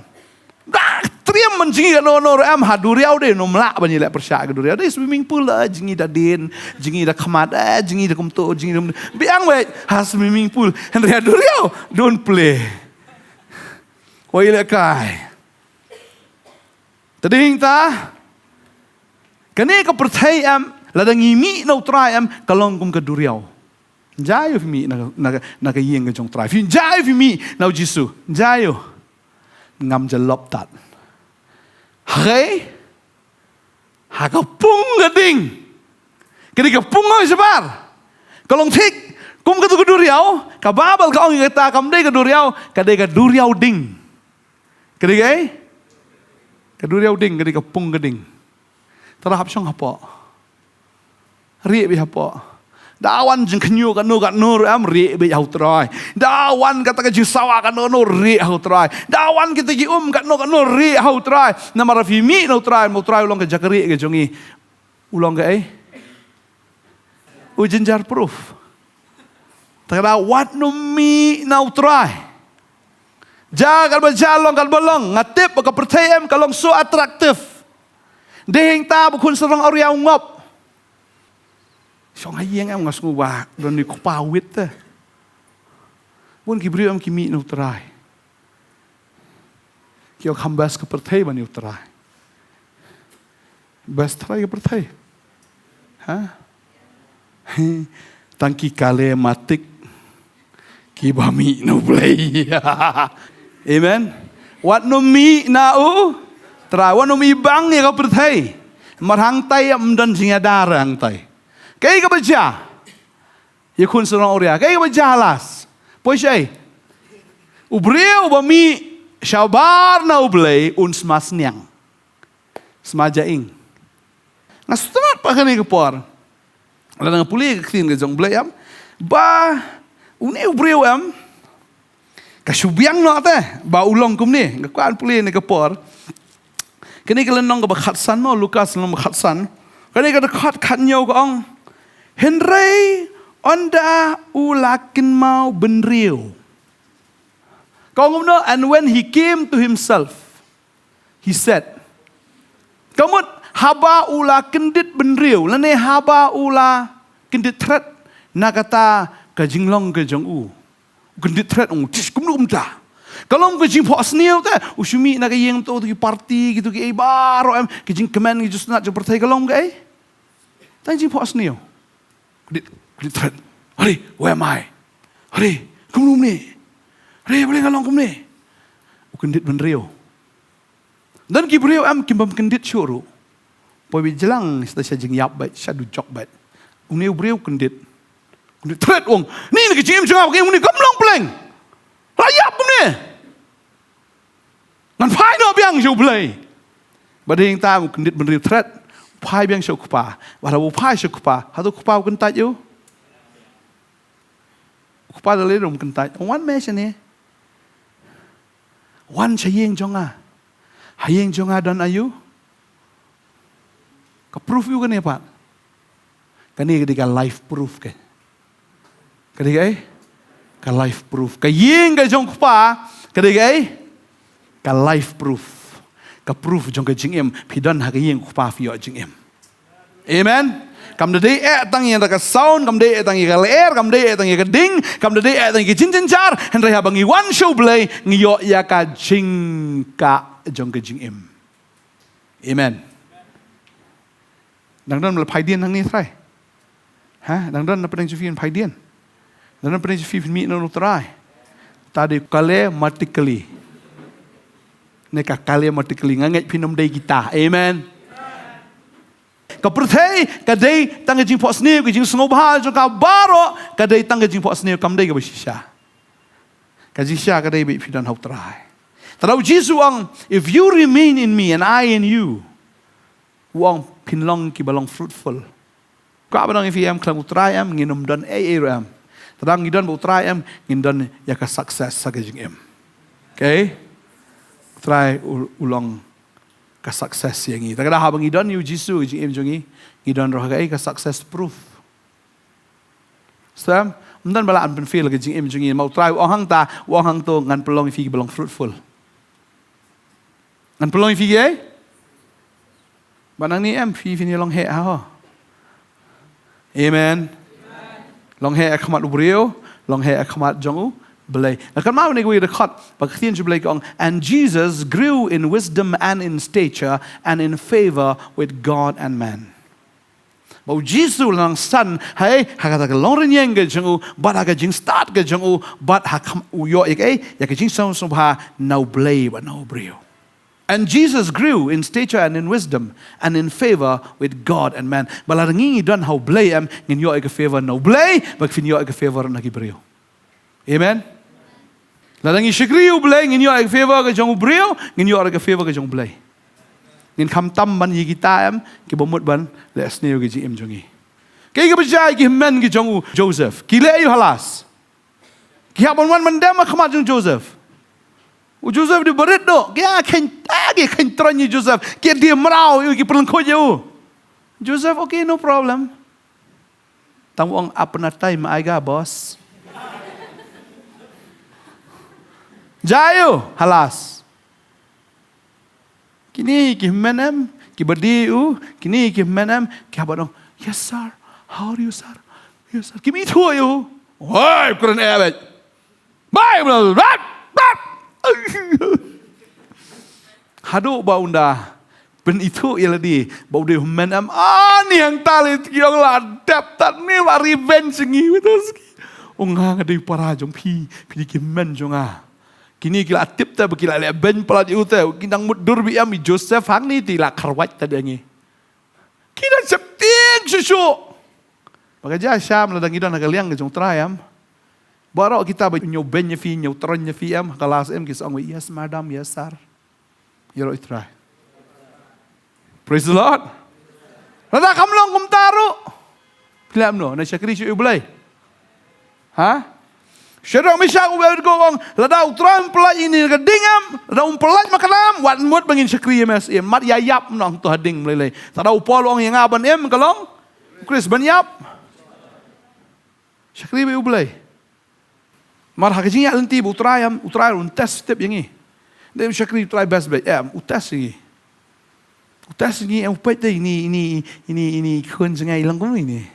Da triem ban jngi kano kano ruh em, ha duriaw de, ym lah ban ïaleh pyrshah ka duriaw. De swimming pool da, jngi da dien, jngi da khmat, eh, jngi da kumto, jngi da kumto. Biang wei, ha swimming pool, hynrei ha duriaw, don't play. Wei leh kai. Te dei hangta, kane ka pyrthei em, lada ngi mih na u Trai em, ka long kum ka duriaw. Jia ïa u phi mih na, na, na ka ïing ka jong u Trai. Phi jia ïa u phi mih na u Jisu. Jia ïa u. Ngam ja lop tat. Hei. Ha ka pung ka ding. Ka dei ka pung ka shabar. Ka long thik. Kum katu ka duriaw. Ka Baibl ka ong ïa kata kam dei ka duriaw. Ka dei ka duriaw ding. Ka dei ka, eh? Ka duriaw ding, ka dei ka pung ka ding. Te la hap shong hapoh. Rieh beit hapoh. Da wan jingkhynñiuh kano kano ruh em, rieh beit ha u Trai. Da wan kata ka jingsawa kano kano, rieh ha u Trai. Da wan kita ki um kano kano, rieh ha u Trai. Namar phi mih na u Trai, ma u Trai u long ka jaka rieh ka jong ngi. U long kaei? U jynjar proof. Te ka daw wat nym mih na u Trai. Jia katba jia, long katba long. Nga tip ba ka pyrthei em ka long so attractive. Dei hangta ba u khun sarong awria u ngop. Shong ha ïing em, nga sngew ba don une u kpa wit te. Bun ki briew em ki mih na u Trai. Ki ong kham best ka pyrthei ban ïa u Trai. Best Trai ka pyrthei. Ha? Tang ki kale matik kiba mih na u Blei. Amen. Wat nym mih na u Trai, wat nym ibang ïa ka pyrthei. Mar hangtai ym don jingïadar hangtai. Kaei kaba jia ïa u khun sarong awria, kaei kaba jia ha last? Poi shaei? U briew uba mih shabar na u Blei un sma sniang. Sma jaing. Nga sngewtynnat pat kane ka por. Lada nga pule ka ktien ka jong u Blei em, ba une u briew em, ka shu biang noh te ba u long kumne. Nga kwah pule ne ka por. Kane ka lynnong kaba khatsan mo, Lukas lynnong kaba khatsan. Kane ka dkhot khathynñiew ka ong, hynrei ynda u la kynmaw bynriew. Ka ong kumno, and when he came to himself, he said. Ka mut haba u la kyndit bynriew, lane haba u la kyndit thret na kata ka jinglong ka jong u. U kyndit thret, ong, tish, kumno kumta. Ka long ka jingphohsniew te, u shu mih na ka ïing to, to ki party, kito kiei baroh em, ki jingkmen, ki jingsngewtynnat jong pyrthei, ka long kaei? Tang jingphohsniew. Kyndit, kyndit thret. Hari, where am I? Hari, kumno kumne? Hari, balei nga long kumne? U kyndit bynriew. Don ki briew em kim bym kyndit shuh ruh. Poi beit jlang sha, sha jingïap beit, sha dujok beit. Une u briew kyndit. Kyndit thret, ong, ni na ka jingim jong nga, une kam long pleng. La ïap kumne. Ngan phai noh biang sha u Blei. Bad dei hangta u kyndit bynriew thret, u phai biang sha u kpa. Bad haba u phai sha u kpa, hato u kpa u kyntait ïa u? U kpa da lei ruh um kyntait. Wan me shane. Wan sha ïing jong nga. Ha ïing jong nga don aïu? Ka proof aïu kane pat? Kane ka dei ka life proof ka. Ka dei kaei? Ka life proof. Ka ïing ka jong u kpa ka dei kaei? Ka life proof. Ka proof jong ka jingim. Phi don ha ka ïing u kpa phi ïoh jingim. Amen. Kam da dei eh tang ïa ka sound, kam dei eh tang ïa ka lyer, kam dei eh tang ïa ka ding, kam da dei eh tang ïa ka jingjynjar, hynrei haba ngi wan sha u Blei ngi ïoh ïa ka jingkah jong ka jingim. Amen. Dang don me la phai dien hangne trai? Ha, dang don na pdeng jong phi phai dien? Dang don pdeng jong phi mih na u Trai? Ta dei kalematically. Ne ka kalematically, nga ngeit phin ym dei kita. Amen. Ka pyrthei ka dei tang ka jingphohsniew, ka jingsngewbha jong ka baroh, ka dei tang ka jingphohsniew, kam dei kaba shisha. Ka jingshisha ka dei ba phi don ha u Trai. Te da u Jisu u ong, if you remain in me and I in you, U ong phin long kiba long fruitful. Kwah ban ong ïa phi em, khlem U Trai em, ngin ym don ei ei ruh em. Tang ngi don bad U Trai em, ngin don ïa ka success ha ka jingim. Okay? U Trai u, u long ka success ïa ngi. Te ka daw haba ngi don ïa U Jisu ha ka jingim jong ngi, ngi don ruh kaei, ka success proof. Stem, ym don ba lah ban pynfail ha ka jingim jong ngi. Ma U Trai u ong hangta, u ong hangto, ngan pynlong ïa phi kiba long fruitful. Ngan pynlong ïa phi kiei? Ba nangne em phi, phin ïa long heh ha ho. Amen. Long heh ha khmat u briew, long heh ha khmat jong U Blei. Nga kynmaw ïa kawei ka dkhot ba ka ktien jong U Blei ka ong, "And Jesus grew in wisdom and in stature and in favor with God and man." Ba U Jisu u la nang san, hei, ha kata ka longrynïeng ka jong u, bad ha ka jingstad ka jong u, bad ha kham-, u ïoh ïa kaei, ïa ka jingsngewbha na U Blei bad na u briew. "And Jesus grew in stature and in wisdom and in favor with God and man." Ba lada ngi ngi don ha U Blei em, ngin ïoh ïa ka favor na U Blei, bad phin ïoh ïa ka favor na ki briew. Amen. Lada ngi shakri ïa U Blei, ngin ïoh ïa ka favor ka jong u briew, ngin ïoh ïa ka favor ka jong U Blei. Ngin kham tam ban ïa kita em kiba mut ban leh sniew ka jingim jong ngi. Kaei kaba jia ïa ki hynmen ki jong u Joseph? Ki leh aïu ha last? Ki hap ban wan ban dem ha khmat jong u Joseph. U Joseph u dei ba rit doh. Ki ïa kheiñ, ah, ki kheiñ troiñ ïa u Joseph. Ki die mraw ïa u, ki pynlyngkhuid ïa u. Joseph, okay, no problem. Tang u ong, "Apna time aayega, boss." Jia aïu ha last? Kine ki hynmen em, kiba die ïa u, kine ki hynmen em, ki hap ban ong, "Yes, sir. How are you, sir? Yes, sir." Kim ithuh ïa u. Woi, kren eh beit. Bai, bla, bla, bla. Haduh ba un da pynithuh ïa lade ba u dei u hynmen em, ani hangta lei ki ong, "La dep tad ne, la revenge ngi, betul ski." "Ong nga, nga dei para jong phi, phi dei ki hynmen jong nga." Kine ki la tip te ba ki la leh beiñ palat ïa u te, ki nang mutdur beit em, i Joseph hangne te i la kharwait tad ïa ngi. Ki dang sheptieng shuh shuh. Ba ka jia sham lada ngi don ha ka liang ka jong U Trai em. Baroh kita ba ñiew beiñ ïa phi, ñiew troiñ ïa phi em, ha ka last em ki sa ong, "Yes, madam, yes, sir." Ïaroh ïa U Trai. Praise the Lord. Lada kam long kumta ruh, phi leh kumno? Nang shakri shuh ïa U Blei? Ha? Shadrach, Meshach, Abednego ong, lada U Trai um pyllait ïa ngi na ka ding em, lada um pyllait ma ka nam, wat mut ba ngin shakri ïa me. Mat ïa ïap noh to ha ding, ym lei lei. Lada u Paul u ong ïa nga ban im, ka long Khrist ban ïap. Shakri beit ïa U Blei. Namar ha ka jingïaid lynti bad U Trai em, U Trai un test step ïa ngi. Dei um shakri U Trai best beit em, u test ïa ngi. U test ïa ngi em, u peit te ine, ine, ine, ine khun jong nga i long kumne ine.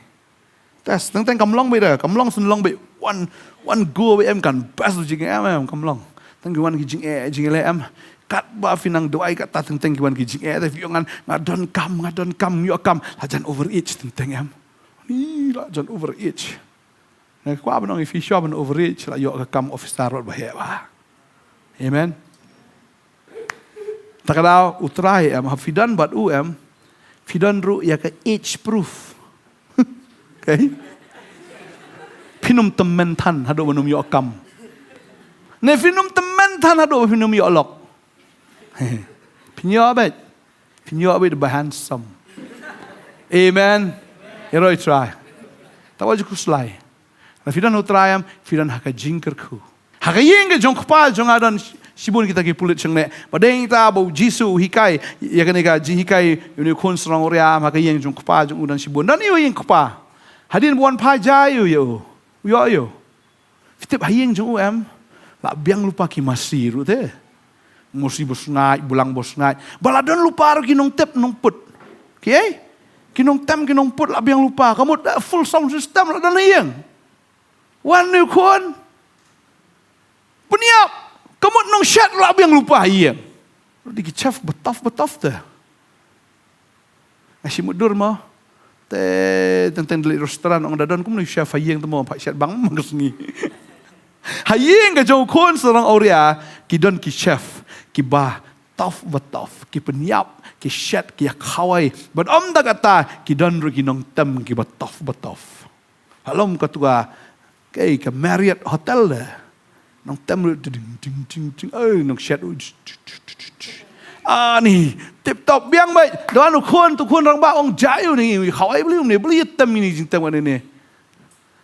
Test, teng teng kam long beit de, kam long shen long beit. Wan, wan go beit em, kan best jingeh em, em, kam long. Teng ki wan ki jingeh, jingeh leh em. Katba phi nang duwai katta teng teng ki wan ki jingeh, te phi ong ngan, nga donkam, nga donkam, ïoh kam. La jan overage teng teng em. Ni la jan overage. Nga kwah ban ong ïa phi, shuwa ban overage, la ïoh ka kam officer ruh ba heh bha. Amen. Ta ka daw U Trai em, haba phi don bad u em, phi don ruh ïa ka age proof. Okay? Phin ym tymmen than haduh ban ym ïoh kam. Ne phin ym tymmen than haduh ban phin ym ïoh lok. Phin ïoh beit. Phin ïoh beit ba handsome. Amen. Ïaroh ïa U Trai. Tang wat ju khuslai. Lada phi don ha U Trai em, phi don ha ka jingkyrkhu. Ha ka ïing ka jong u Kpa jong nga don shibun kita ki pulit shangne. Ba dei kita ba U Jisu u hikai ïa kane ka jinghikai ïa une u khun sarong awria, ha ka ïing jong u Kpa jong u don shibun. Don ïa u ha ïing u Kpa. Hadien ba u wan phai, jia ïa u, ïa u. U ïoh ïa u. Phi tip ha ïing jong u em, la biang lypa ki masi ruh te. Masi ba sngaid, bulang ba sngaid. Ba la don lypa ruh ki nongtep nongput. Ki ei? Ki nongtem ki nongput la biang lypa. Ka mut, eh, full sound system la don ha ïing. Wan une u khun. Pynïap. Ka mut nongshet la biang lypa ha ïing. Ruh dei ki chef ba tough ba tough te. Nga shu mutdur mo. Te teng teng da leit restaurant, ong da don kumno u chef ha ïing te mo, phah shet bang ma ka sngi. Ha ïing ka jong u khun sarong awria ki don ki chef kiba tough ba tough, ki pynïap, ki shet, ki ïa khawai. Bad ym da kata, ki don ruh ki nongtem kiba tough ba tough. Halom katu ka, kaei, ka Marriott Hotel de. Nongtem ruh ding ding ding ding. Ei, nongshet u. Ani, tip top biang beit. Don u khun, tu khun rangbah ong jai u ni, khawai beli um ni, beli tem ini jingtem ani ni.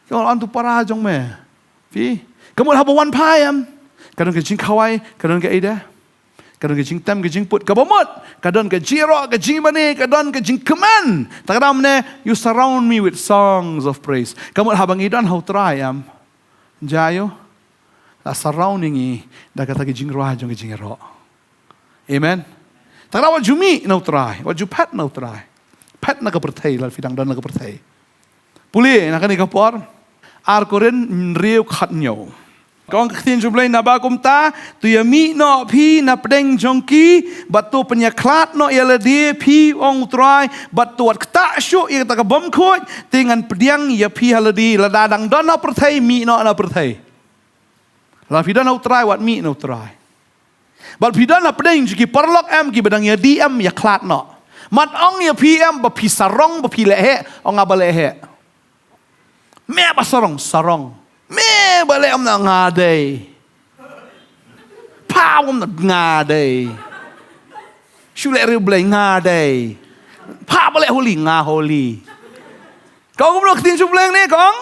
Ka ong tu para jong me. Phi, ka mut haba wan phai em, ka don ka jingkhawai, ka don ka ida, ka don ka jingtem, ka jingput, kaba mut ka don ka jingïaroh, ka jingmane, ka don ka jingkmen. Ta ka dam ne, you surround me with songs of praise. Ka mut haba ngi don ha U Trai em, jai u la surround ïa ngi da kata ka jingrwai jong ka jingïaroh. Amen. Ta ka dam wat ju mih na U Trai, wat ju phet na U Trai. Phet na ka pyrthei, lada phi dang don na ka pyrthei. Pule na kane ka por, Ar Korinth hynriew khathynñiew. Ka ong ka ktien jong U Blei, naba kumta to ïamih noh phi na pdeng jong ki, bad to pynïakhlad noh ïa lade phi, ong U Trai, bad to wat ktah shuh ïa kata ka bymkhuid, te ngan pdiang ïa phi ha lade. Lada dang don na pyrthei, mih noh na pyrthei. Lada phi don na U Trai, wat mih na U Trai. Bad phi don na pdeng jong ki paralok em, kiba dang ïadih em, ïakhlad noh. Mat ong ïa phi em ba phi sarong, ba phi leh heh, ong nga ba leh heh. Me ba sarong, sarong. Me ba leh, ong nga dei. Pha, ong nga dei. Shu leh riewblei, nga dei. Pha ba leh holy, nga holy. Ka ong kumno ka ktien jong U Blei ne, ka ong?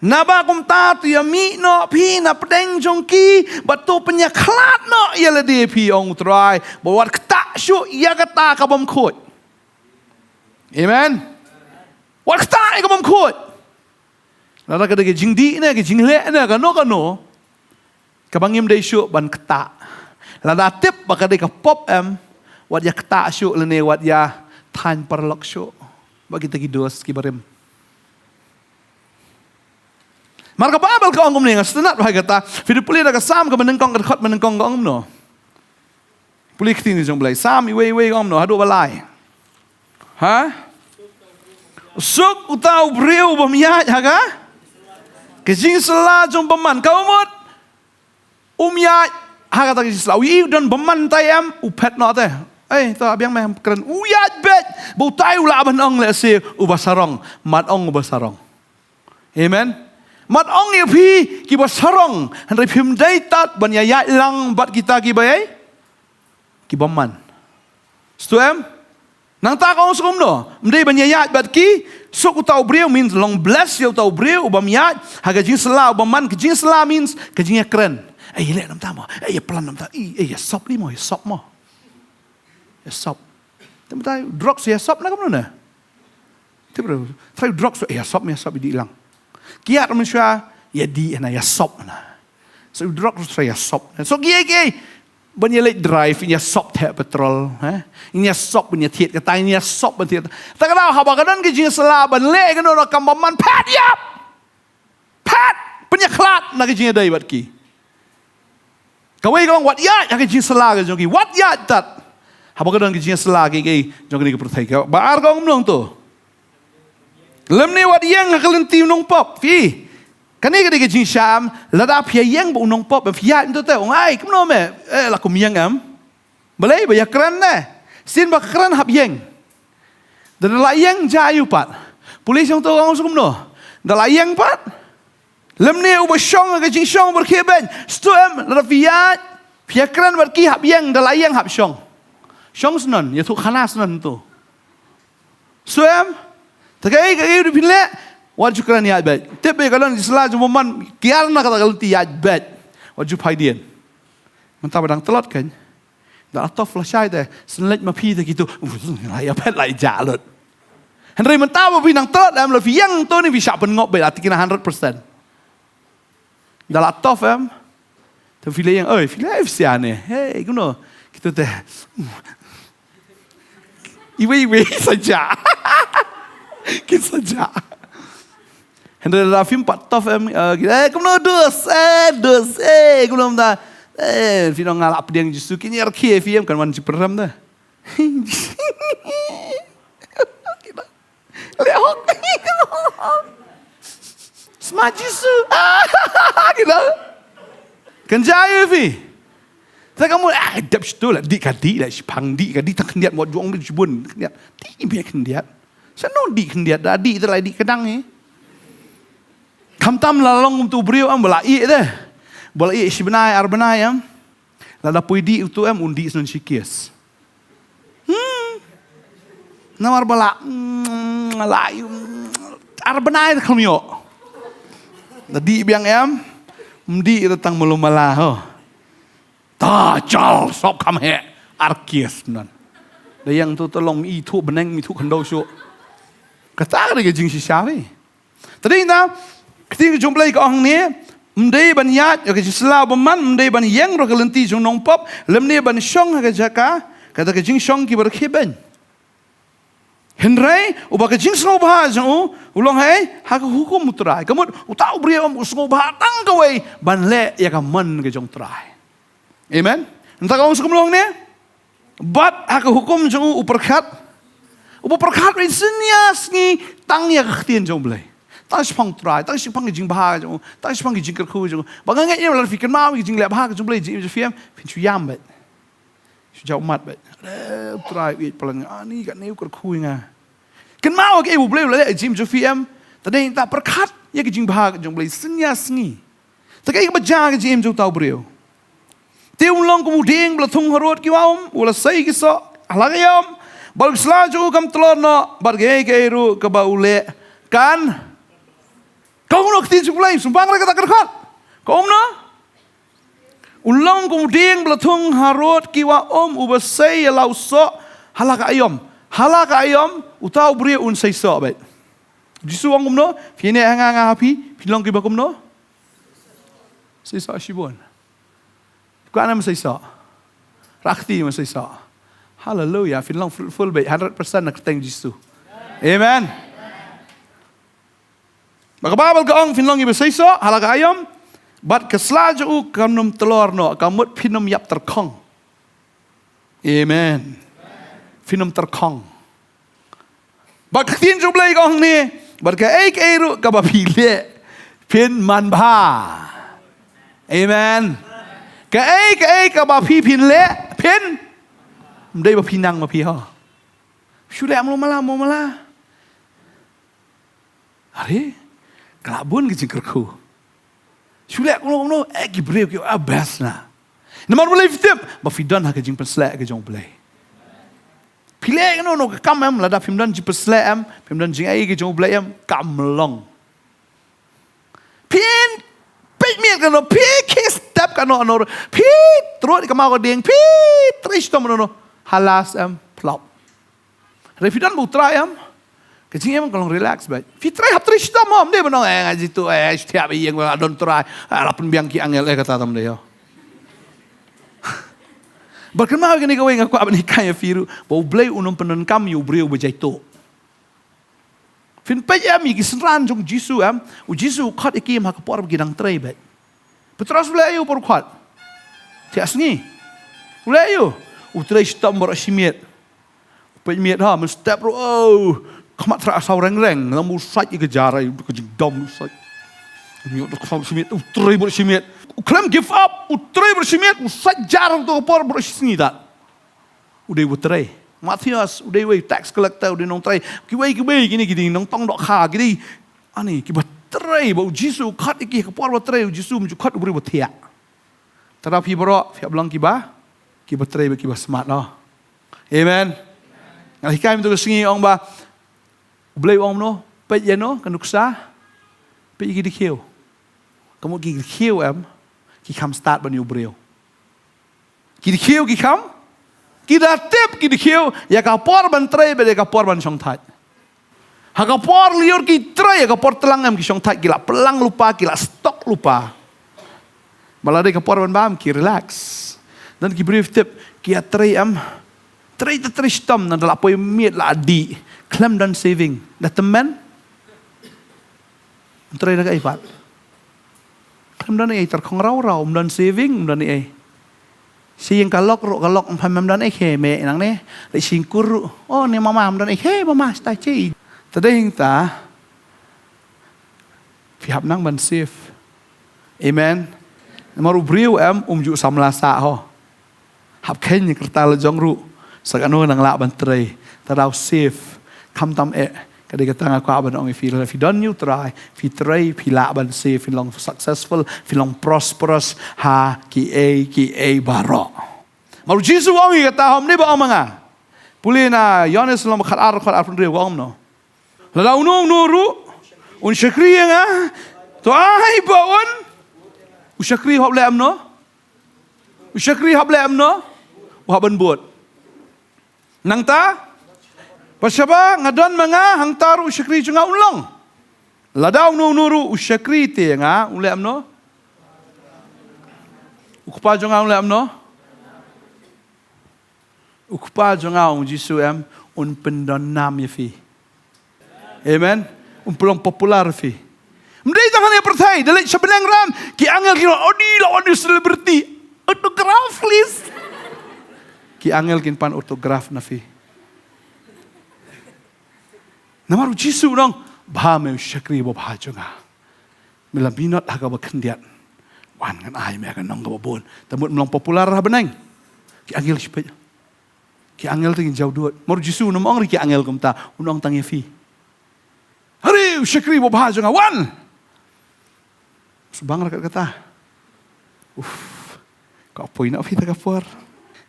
Naba kumta to ïamih noh phi na pdeng jong ki, bad to pynïakhlad noh ïa lade phi, ong U Trai, bad wat ktah shuh ïa kata ka bymkhuid. Amen. Wat ktah ïa ka bymkhuid. Lada ka dei ka jingdih ne, ka jingleh ne, kano kano, kaba ngim dei shuh ban ktah. Lada tip ba ka dei ka pop em, wat ïa ktah shuh lane wat ïa thaiñ paralok shuh bad kita ki dos kiba rim. Mar ka Baibl ka ong kumne, nga sngewtynnat bha ïa kata. Phi da pule na ka Salm kaba nyngkong, ka dkhot ba nyngkong, ka ong kumno? Pule ka ktien jong U Blei. Salm iwei iwei, ka ong kumno haduh ba lai? Ha? Suk uta u briew u bym ïaid ha ka, ka jingsylla jong u bymman. Ka mut um ïaid ha kata ka jingsylla. U ïohi u don bymman tai em, u phet noh te. Ei, to biang me, kren. U ïaid beit. Ba utai u lah ban ong lehse uba sarong. Mat ong uba sarong. Amen. Mat ong ïa phi kiba sarong, hynrei phim dei tad ban ïaid lang bad kita kiba ïai, ki bymman. Sngewthuh em? Nangta ka ong sngewthuh kumno? Ym dei ban ïaid bad ki. Suk uta u briew means long bless ïa uta u briew u bym ïaid ha ka jingsylla u bymman. Ka jingsylla means ka jingïakren. Ei, leh namta mo. Ei, ïa plan namta. Ei, ïa sop li mo, ïa sop mo. Ïa sop. Te mynta drugs ïa sop na kumno ne? Te bro, trai drugs ïa sop, ïa sop, ïa dih lang. Kiad mynshuwa ïa dih na, ïa sop na. So drugs trai ïa sop. So kiei kiei ban ïa leit drive, ïa sop theh petrol, eh? Ïa sop ban ïa thied kata, ïa sop ban thied. Ta ka daw haba ka don ka jingsylla ban leh kano kano ka kam bymman, phet ïap. Phet, pynïakhlad na ka jingïadei bad ki. Kawei ka long wat ïaid ha ka jingsylla ka jong ki, wat ïaid tad. Haba ka don ka jingsylla kiei kiei jong kane ka pyrthei. Kaba ar ka ong kumno to? Lymne wat ïeng ha ka lynti u nongpop. Phi, kane ka dei ka jingshah em, lada phi ïeng bad u nongpop, phi ïaid mynta te, ong ai kumno me, eh, la kum ïeng em. Balei? Ba ïakren ne. Sien ba kren hap ïeng. Da la ïeng jia ïa u pat. Pule shong to ka ong sngewthuh kumno? Da la ïeng pat. Lymne uba shong ha ka jingshong ba rkhie beiñ. Sngewthuh em, lada phi ïaid, phi ïakren bad ki, hap ïeng, da la ïeng hap shong. Shong snon, ïathuh khana snon to. Sngewthuh em? Te kaei kaei ruh phin leh, wat ju kren ïaid beit. Tip beit ka don ka jingsylla jong u bymman, kiar na kata ka lynti, ïaid beit. Wat ju phai dien. Mynta ba dang tlot kan. Da la tough lashai te, sngewleit ma phi te kito. Ïa phet la ïa lut. Hynrei mynta ba phi nang tlot em, la phi ïeng to ne phi shah pynngop beit, la tikna hundred percent. Da la tough em. Te phi la ïeng, oi, phi la ïeng, phi sia ne. Hei, kumno? Kito te. Iwei iwei saja. Kin saja. Hynrei lada phim pat tough em, eh, ki, eh, kumno dus, eh, dus, eh, kumno mynta, eh, phi nang ngalap pdiang Jisu, kin ïa rkhie phi em, kan wan jingpyrem te. Leh hok. Sma Jisu. Kito. Kan jia ïa phi. Te ka mut, ah, dep shitu la, dih ka dih la, shiphang dih ka dih, tang khyndiat mo jong dih shibun khyndiat. Dih me khyndiat. Sa no dih khyndiat, da dih te la dih kdang eh. Khamtam la long kum tu briew em, ba la ïeh te. Ba la ïeh shi bnai ar bnai em. Lada poi dih utu em, un dih snon shi case. Hmm. Namar ba la, mm, la, mm, ar bnai da kham ïoh. Da dih biang em, ym dih da tang malu mala ho. Ta chal sop kham he, ar case nan. Da ïeng tu ta long i thu bneng, i thu khyndew shuh. Kata ka dei ka jingshisha hi. Te dei na, ka ktien ka jong U Blei ka ong hangne, ym dei ban ïaid ïa ka jingsla bymman, ym dei ban ïeng ruh ka lynti jong u nongpop, lymne ban shong ha ka jaka kata ka jingshong kiba rakhe beiñ. Hynrei uba ka jingsngewbha jong u, u long ha, ha ka hukum U Trai. Ka mut uta u briew em u sngewbha tang kawei ban leh ïa ka mon ka jong U Trai. Amen. Nangta ka ong sa kumno hangne? Bad ha ka hukum jong u u pyrkhat. U pyrkhat ïa u sien ïa sngi tang ïa ka ktien jong U Blei. Tang shaphang U Trai, tang shaphang ka jingbha jong u, tang shaphang ka jingkyrkhu jong u. Ba nga ngeit ïa lada phi kynmaw ïa ka jingleh bha ka jong U Blei, jingim jong phi em, phin shu ïam beit. Shu jaw mat beit. Eh, U Trai u ïeit palat ïa nga, ani katne u kyrkhu ïa nga. Kynmaw ïa kaei U Blei u la leh ha ka jingim jong phi em. Te dei nangta pyrkhat ïa ka jingbha ka jong U Blei sien ïa sngi. Te kaei kaba jia ha ka jingim jong uta u briew? Te un long kum u dieng ba la thung harud ki wah um, u la sei ki soh ha la ka aïom. Bad ka sla jong u kam tlot noh, bad kaei kaei ruh kaba u leh kan. Ka ong noh ka ktien jong U Blei, sngewbha ïa kata ka dkhot. Ka ong noh. Un long kum u dieng ba la thung harud ki wah um, uba sei ïa la u soh ha la ka aïom. Ha la ka aïom, uta u briew un sei soh beit. Jisu u ong kumno, phi ïaineh ha nga, nga ha phi, phin long kiba kumno? Sei soh shibun. Kwah ne ym sei soh? Rah kti, ym sei soh? Haleluia, phin long fruitful beit, hundred percent na kyrteng Jisu. Amen. Ba ka Baibl ka ong phin long kiba sei soh ha la ka aïom, bad ka sla jong u kan ym tlot noh, ka mut phin ym ïap tyrkhong. Amen. Phin ym tyrkhong. Bad ka ktien jong U Blei ka ong hangne, bad kaei kaei ruh kaba phi leh, phin man bha. Amen. Kaei kaei kaba phi phin leh, phin, ym dei ba phi nang ma phi ho. Shu leh mala mala. Are, ka la bun ka jingkyrkhu. Shu leh kumno kumno, eh, ki briew ki, ah, best na. Namar balei phi tip, ba phi don ha ka jingpynshlur ka jong U Blei. Phi leh kumno kumno ka kam em, lada phim don jingpynshlur em, phim don jingai ka jong U Blei em, kam long. Phin peit miet kano, phi khie step kano kano, phi trud ka maw ka dieng, phi trei shitom kano kano. Halas em, flop. Hynrei phi don bad U Trai em, ka jingim ka long relax beit. Phi trei hap trei shitom mo, ym dei ban ong, eh, nga jitu, eh, shu thiah beit ïa nga, don Trai, eh, la pynbiang ki angel, eh, kata tam dei ïa. Bad kynmaw kane kawei nga kwah ban hikai ïa phi ruh, ba U Blei un ym pyndonkam ïa u briew ba jaituh. Phin peit em ïa ki synran jong u Jisu em, u Jisu u khot ïa ki em ha ka por ba ki dang trei beit. Petros u leh aïu por u khot? Thiah sngi. U leh aïu? U trei shitom baroh shi miet. U peit miet ha, mynstep ruh, oh, khmat thrah saw reng reng, ngam u sait ïa ka jar, ai, ka jingdom u sait. Miet da saw shi miet, u trei baroh shi miet. U khlem give up, u trei baroh shi miet, u sait jar ha ka por baroh shi sngi tat. U dei uba trei. Matthias, u dei uwei tax collector, u dei nongtrei. Kiwei kiwei kine ki dei nongtong dohkha, ki dei, ani, kiba trei, ba u Jisu u khot ïa ki ha ka por ba trei, u Jisu um ju khot u briew ba thiah. Te da phi baroh, phi hap long kiba, kiba trei bad kiba smat noh. Amen. Nga la hikai mynta ka sngi ong ba, U Blei u ong kumno, peit ïa no, ka nuksa, peit ïa ki dkhiew. Ka mut ki dkhiew em, ki kham stad ban ïa u briew. Ki dkhiew ki kham, ki da tip ki dkhiew, ïa ka por ban trei bad ïa ka por ban shongthait. Ha ka por lyiur ki trei, ha ka por tlang em ki shongthait, ki la plang lypa, ki la stock lypa. Ba la dei ka por ban bam ki relax. Don ki briew tip, ki ïa trei em. Trei te trei shitom, nangta la poi miet la dih. Khlem don saving. Da tymmen. Trei da kaei pat. Khlem don ei, tyrkhong raw raw, ym don saving, ym don ei. Shi ïing ka lok ruh, ka lok ym phem, ym don ei khe, me nangne. Leit shi ïing kur ruh. Oh, ne mama, ym don ei khe, mama, sta chi. Te dei hangta. Phi hap nang ban save. Amen. Namar u briew em, um ju samla sah ho. Hap kheiñ ïa ka rta la jong ruh. Sa kano nang lah ban trei. Te da u save. Khamtam eh. Ka dei kata nga kwah ban ong ïa phi, lada phi don ïa u Trai, phi trei, phi lah ban save, phi long successful, phi long prosperous ha kiei kiei baroh. Namar u Jisu u ong ïa kata, ym dei ba ong ma nga. Pule na Ïoannis lynnong khatar, khatar phew hynriew, ka ong kumno? Lada uno uno ruh un shakri ïa nga, to ai ba un, u shakri u hap leh kumno? U shakri u hap leh kumno? U hap ban bud. Nangta, bad shaba nga don ma nga, hangta ruh u shakri jong nga un long. Lada uno uno ruh u shakri te ïa nga, un leh kumno? U Kpa jong nga un leh kumno? U Kpa jong nga, ong u Jisu, em, un pyndonnam ïa phi. Amen. Un pynlong popular ïa phi. Ym dei tang hangne ha pyrthei, da leit sha bneng ram, ki angel ki ong, "Odi, la wan u celebrity. Autograph, please." Ki angel kin pan autograph na phi. Namar u Jisu u ong, "Bha me u shakri babha jong nga. Me la minot ha kaba khyndiat. Wan ngan ai me ha ka nong kaba bun." Te mut me long popular ha bneng, ki angel ki peit. Ki angel te ngin jaw dud. Namar u Jisu um ong ruh ïa ki angel kumta, un ong tang ïa phi. "Hare, u shakri babha jong nga, wan!" Shu bang ruh kat kata. Uf. Ka poi noh phi ta ka por.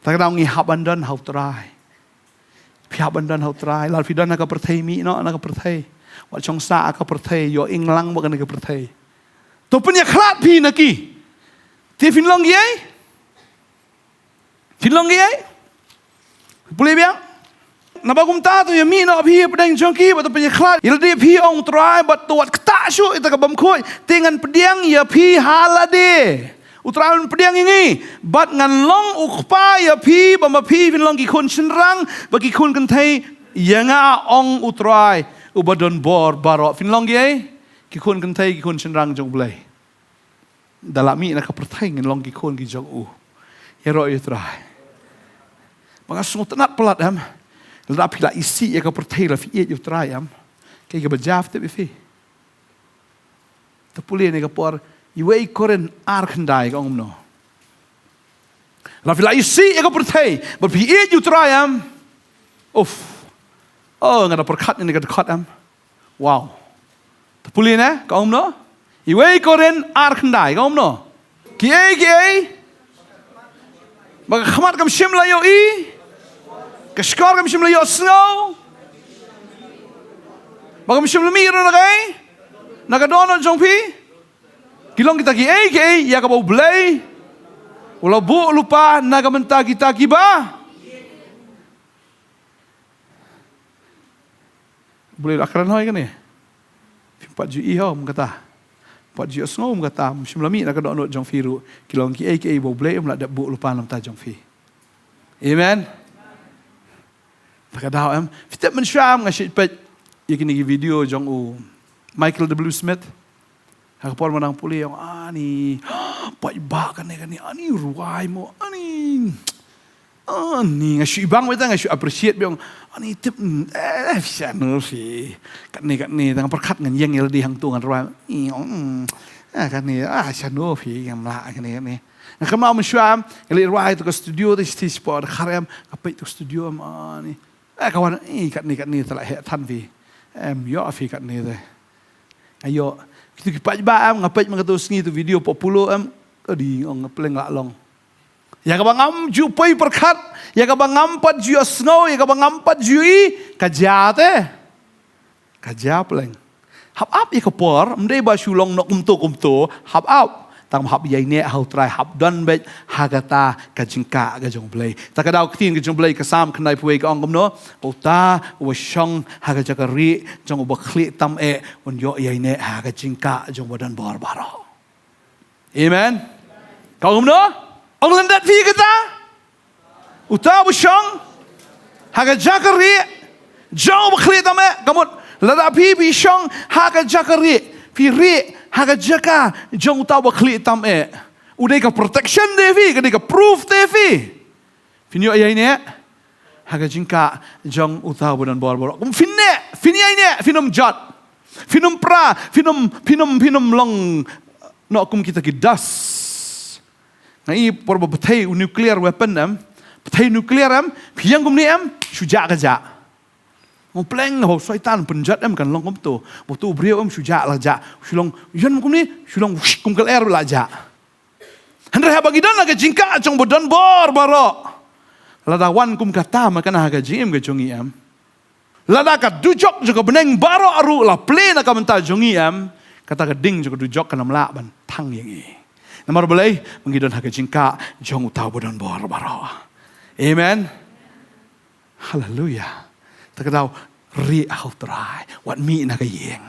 Ta ka daw ngi hap ban don ha u Trai. Phi hap ban don ha u Trai. Lada phi don ha ka pyrthei, mih noh na ka pyrthei. Wat shong sah ha ka pyrthei, ïoh ing lang bad kane ka pyrthei. To pynïakhlad phi na ki. Te phin long kiei? Phin long kiei? Pule biang. Naba kumta to ïa mih noh phi hapdeng jong ki bad to pynïakhlad ïa lade phi, ong u Trai, bad to wat ktah shuh ïa kata ka bymkhuid. Te ngan pdiang ïa phi ha lade. U Trai un pdiang ïa ngi. Bad ngan long u Kpa ïa phi, bad ma phi phin long ki khun shynrang bad ki khun kynthei ïa nga, ong u Trai uba don bor baroh. Phin long kiei? Ki khun kynthei, ki khun shynrang jong U Blei. Da la mih na ka pyrthei ngin long ki khun ki jong u. Ïaroh ïa u Trai. Ba nga sngewtynnat palat, em. Lada phi la isih ïa ka pyrthei, la phi ïeit ïa u Trai, em. Kaei kaba jia tip ïa phi? To pule ne ka por, Iwei Korinth ar khyndai ka ong kumno? Lada phi la isih ïa ka pyrthei bad phi ïeit ïa u Trai, em. Uf. Oh, nga da pyrkhat ïa kane ka dkhot, em. Wow. To pule ne, ka ong kumno? Iwei Korinth ar khyndai, ka ong kumno? Kiei kiei ba ka khmat kam shym la ïohi, ka shkor kam shym la ïohsngew, ba kam shym la mih ruh na kaei, na ka dohnud jong phi, ki long kita kiei kiei ïa kaba U Blei u la buh lypa na ka bynta kita kiba U Blei u la kren hoi kane. Phim pat ju i hom kata. Pat ju ïohsngew hom kata. Ym shym la mih na ka dohnud jong phi ruh. Ki long kiei kiei ba U Blei um lah dep buh lypa na ka bynta jong phi. Amen. Ta ka daw, em. Phi tip, mynshuwa nga shu peit ïa kine ki video jong u Michael W Smith. Ha ka por ba nga dang pule, ong, ani, paidbah kane kane, ani rwai mo, ani, ani, nga shu ibang beit, nga shu appreciate beit, ong, ani tip, eh, shano phi, kane kane, tang pyrkhat ngan ïeng ïa lade hangto ngan rwai, i, ong, eh, kane, ah, shano phi, ngam lah, kane kane. Nga kynmaw mynshuwa, nga leit rwai ha ka studio, te shisha por dkhar em, nga peit ha ka studio em, ani. Eh, ka wan, eh, katne, katne, te la heh than phi. Em, ïoh phi katne te. Nga ïoh. Kito ki paidbah em, nga peit ma kato sngi to video popular em, ka dei ong pleng la long. Ïa kaba ngam ju poi pyrkhat, ïa kaba ngam pat ju ïohsngew, ïa kaba ngam pat ju i, ka jia te. Ka jia pleng. Hap ap ïa ka por, ym dei ba shu long noh kumto kumto, hap ap. Tang hap ïaineh ha u Trai, hap don beit ha kata ka jingkah ka jong U Blei. Ta ka daw ka ktien ka jong U Blei, ka Salm khyndai phew wei ka ong kumno, uta uba shong ha ka jaka rieh jong uba khlieh tam eh, un ïoh ïaineh ha ka jingkah jong uba don bor baroh. Amen. Ka ong kumno? Ong lyndet phi kata? Uta uba shong ha ka jaka rieh jong uba khlieh tam eh, ka mut lada phi, phi shong ha ka jaka rieh, phi rieh ha ka jaka jong uta uba khlieh tam eh, u dei ka protection te ïa phi, ka dei ka proof te ïa phi. Phin ïoh ïaineh ha ka jingkah jong uta uba don bor baroh. Kum phin neh, phin ïaineh, phin ym jot, phin ym pra, phin ym, phin ym, phin ym long noh kum kita ki dust. Nga i por ba pyrthei u nuclear weapon em, pyrthei nuclear em, phi ïeng kumne em, shu jah ka jah. Mo pleng ba u Soitan pynjot em kan long kumto. Ba uto u briew em shu jah la jah. Shu long ïan kumne, shu long wush kum ka lyer la jah. Hynrei haba ngi don ha ka jingkah jong u ba donbor baroh. Lada wan kum kata ma kane ha ka jingim ka jong ngi em. Lada ka dujok jong ka bneng baroh ruh la plie na ka bynta jong ngi em. Kata ka ding jong ka dujok kan ym lah ban thang ïa ngi. Namar balei? Ba ngi don ha ka jingkah jong uta u ba donbor baroh. Amen. Haleluya. Ta ka daw rieh ha u Trai. Wat mih na ka ïing.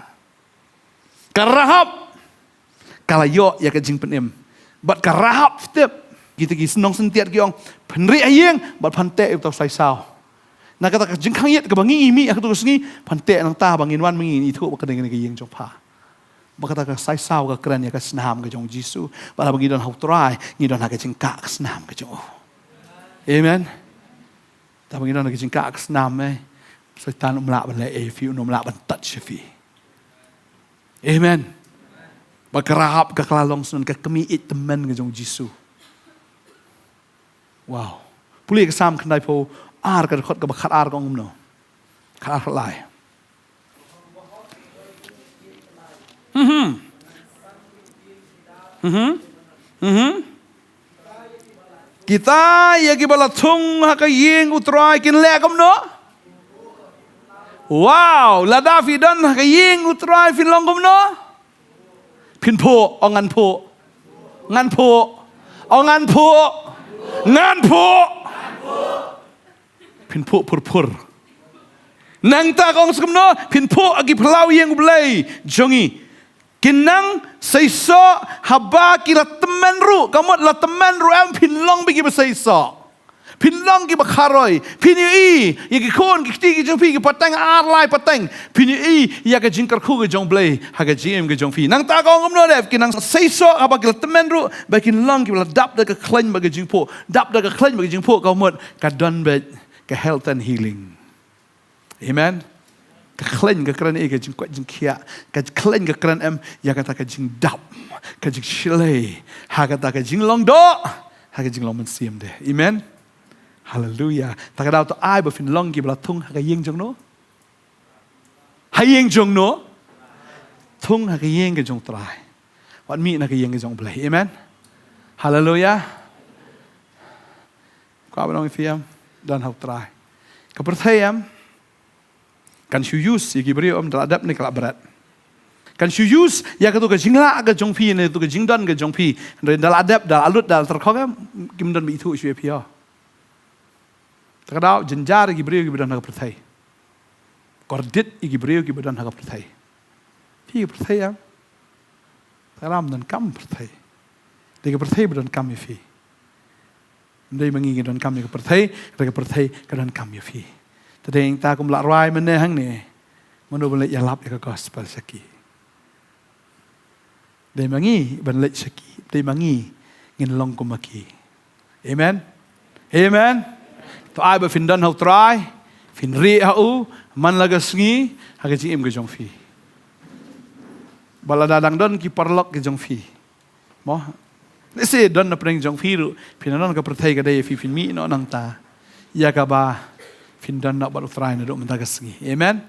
Ka Rahab ka la ïoh ïa ka jingpynim. Bad ka Rahab tip. Kita ki nongshyntiat ki ong, pynrieh ha ïing bad pynteh ïa uta u saisaw. Na kata ka jingkhang ïit kaba ngi mih ha kato ka sngi, pynteh nangta ba ngin wan ma ngi, ngi ithuh ba kane ka ïing jong pha. Ba kata ka saisaw ka kren ïa ka snam ka jong u Jisu. Bad haba ngi don ha u Trai, ngi don ha ka jingkah ka snam ka jong u. Amen. Te haba ngi don ha ka jingkah ka snam, eh, Soitan um lah ban leh ei ïa phi, um lah ban touch ïa phi. Amen. Bad ka Rahab ka la long shen ka kmie ïeit tymmen ka jong u Jisu. Wow. Pule ka Salm khyndaiphew ar ka dkhot kaba khatar ka ong kumno. Khatar khatlai. Mhm. Mhm. Mhm. Kita ïa kiba la thung ha ka ïing u Trai kin leh kumno? Wow, lada phi don ha ka ïing u Trai phin long kumno? Phin phuh, ong ngan phuh. Ngan phuh. Ong ngan phuh. Ngan phuh. Phin phuh phur phur. Nangta ka ong sa kumno, phin phuh ha ki phyllaw ïing u Blei jong ngi. Kin nang seisoh haba ki la tymmen ruh, ka mut la tymmen ruh em, phin long beit kiba seisoh. Phin long kiba kharoi, phin ïohi ïa ki khun ki kti ki jong phi, ki pateng ar lai pateng. Phin ïohi ïa ka jingkyrkhu ka jong u Blei ha ka jingim ka jong phi. Nangta ka ong kumno de, kin nang seisoh haba ki la tymmen ruh, ba kin long kiba la dap da ka khleiñ bad ka jingphuh, dap da ka khleiñ bad ka jingphuh, ka mut ka don beit ka health and healing. Amen. Ka khleiñ ka kren ïa ka jingkoit jingkhiah. Ka khleiñ ka kren em ïa kata ka jingdap, ka jingshlei ha kata ka jinglong doh, ha ka jinglong mynsiem de. Amen. Haleluya. Ta ka daw to ai ba phin long kiba la thung ha ka ïing jong no. Ha ïing jong no. Thung ha ka ïing ka jong u Trai. Wat mih na ka ïing ka jong u Blei. Amen. Haleluya. Kwah ban ong ïa phi em, don ha u Trai. Ka pyrthei em kan shu use ïa ki briew em, da la dep ne ka la bret. Kan shu use ïa kato ka jinglah ka jong phi ne kato ka jingdon ka jong phi. Hynrei da la dep, da la lut, da la tyrkhong em, kim don ba ithuh shuh ïa phi. Ta ka daw jynjar ïa ki briew kiba don ha ka pyrthei. Kordit ïa ki briew kiba don ha ka pyrthei. Phi ka pyrthei em. Te ram donkam pyrthei. Dei ka pyrthei ba donkam ïa phi. Ym dei ma ngi ngi donkam ïa ka pyrthei, dei ka pyrthei ka donkam ïa phi. Te dei nangta kum la rwai mynne hangne. Mano ban leit ïalap ïa ka gospel sha ki. Dei ma ngi ban leit sha ki. Dei ma ngi ngin long kum ma ki. Amen. Amen. To ai ba phin don ha u Trai, phin rieh ha u man la ka sngi ha ka jingim ka jong phi. Ba lada dang don ki paralok ka jong phi, mo, lehse don na pdeng jong phi ruh, phin don ha ka pyrthei, ka dei ïa phi phin mih noh nangta ïa kaba phin don noh bad u Trai naduh mynta ka sngi. Amen.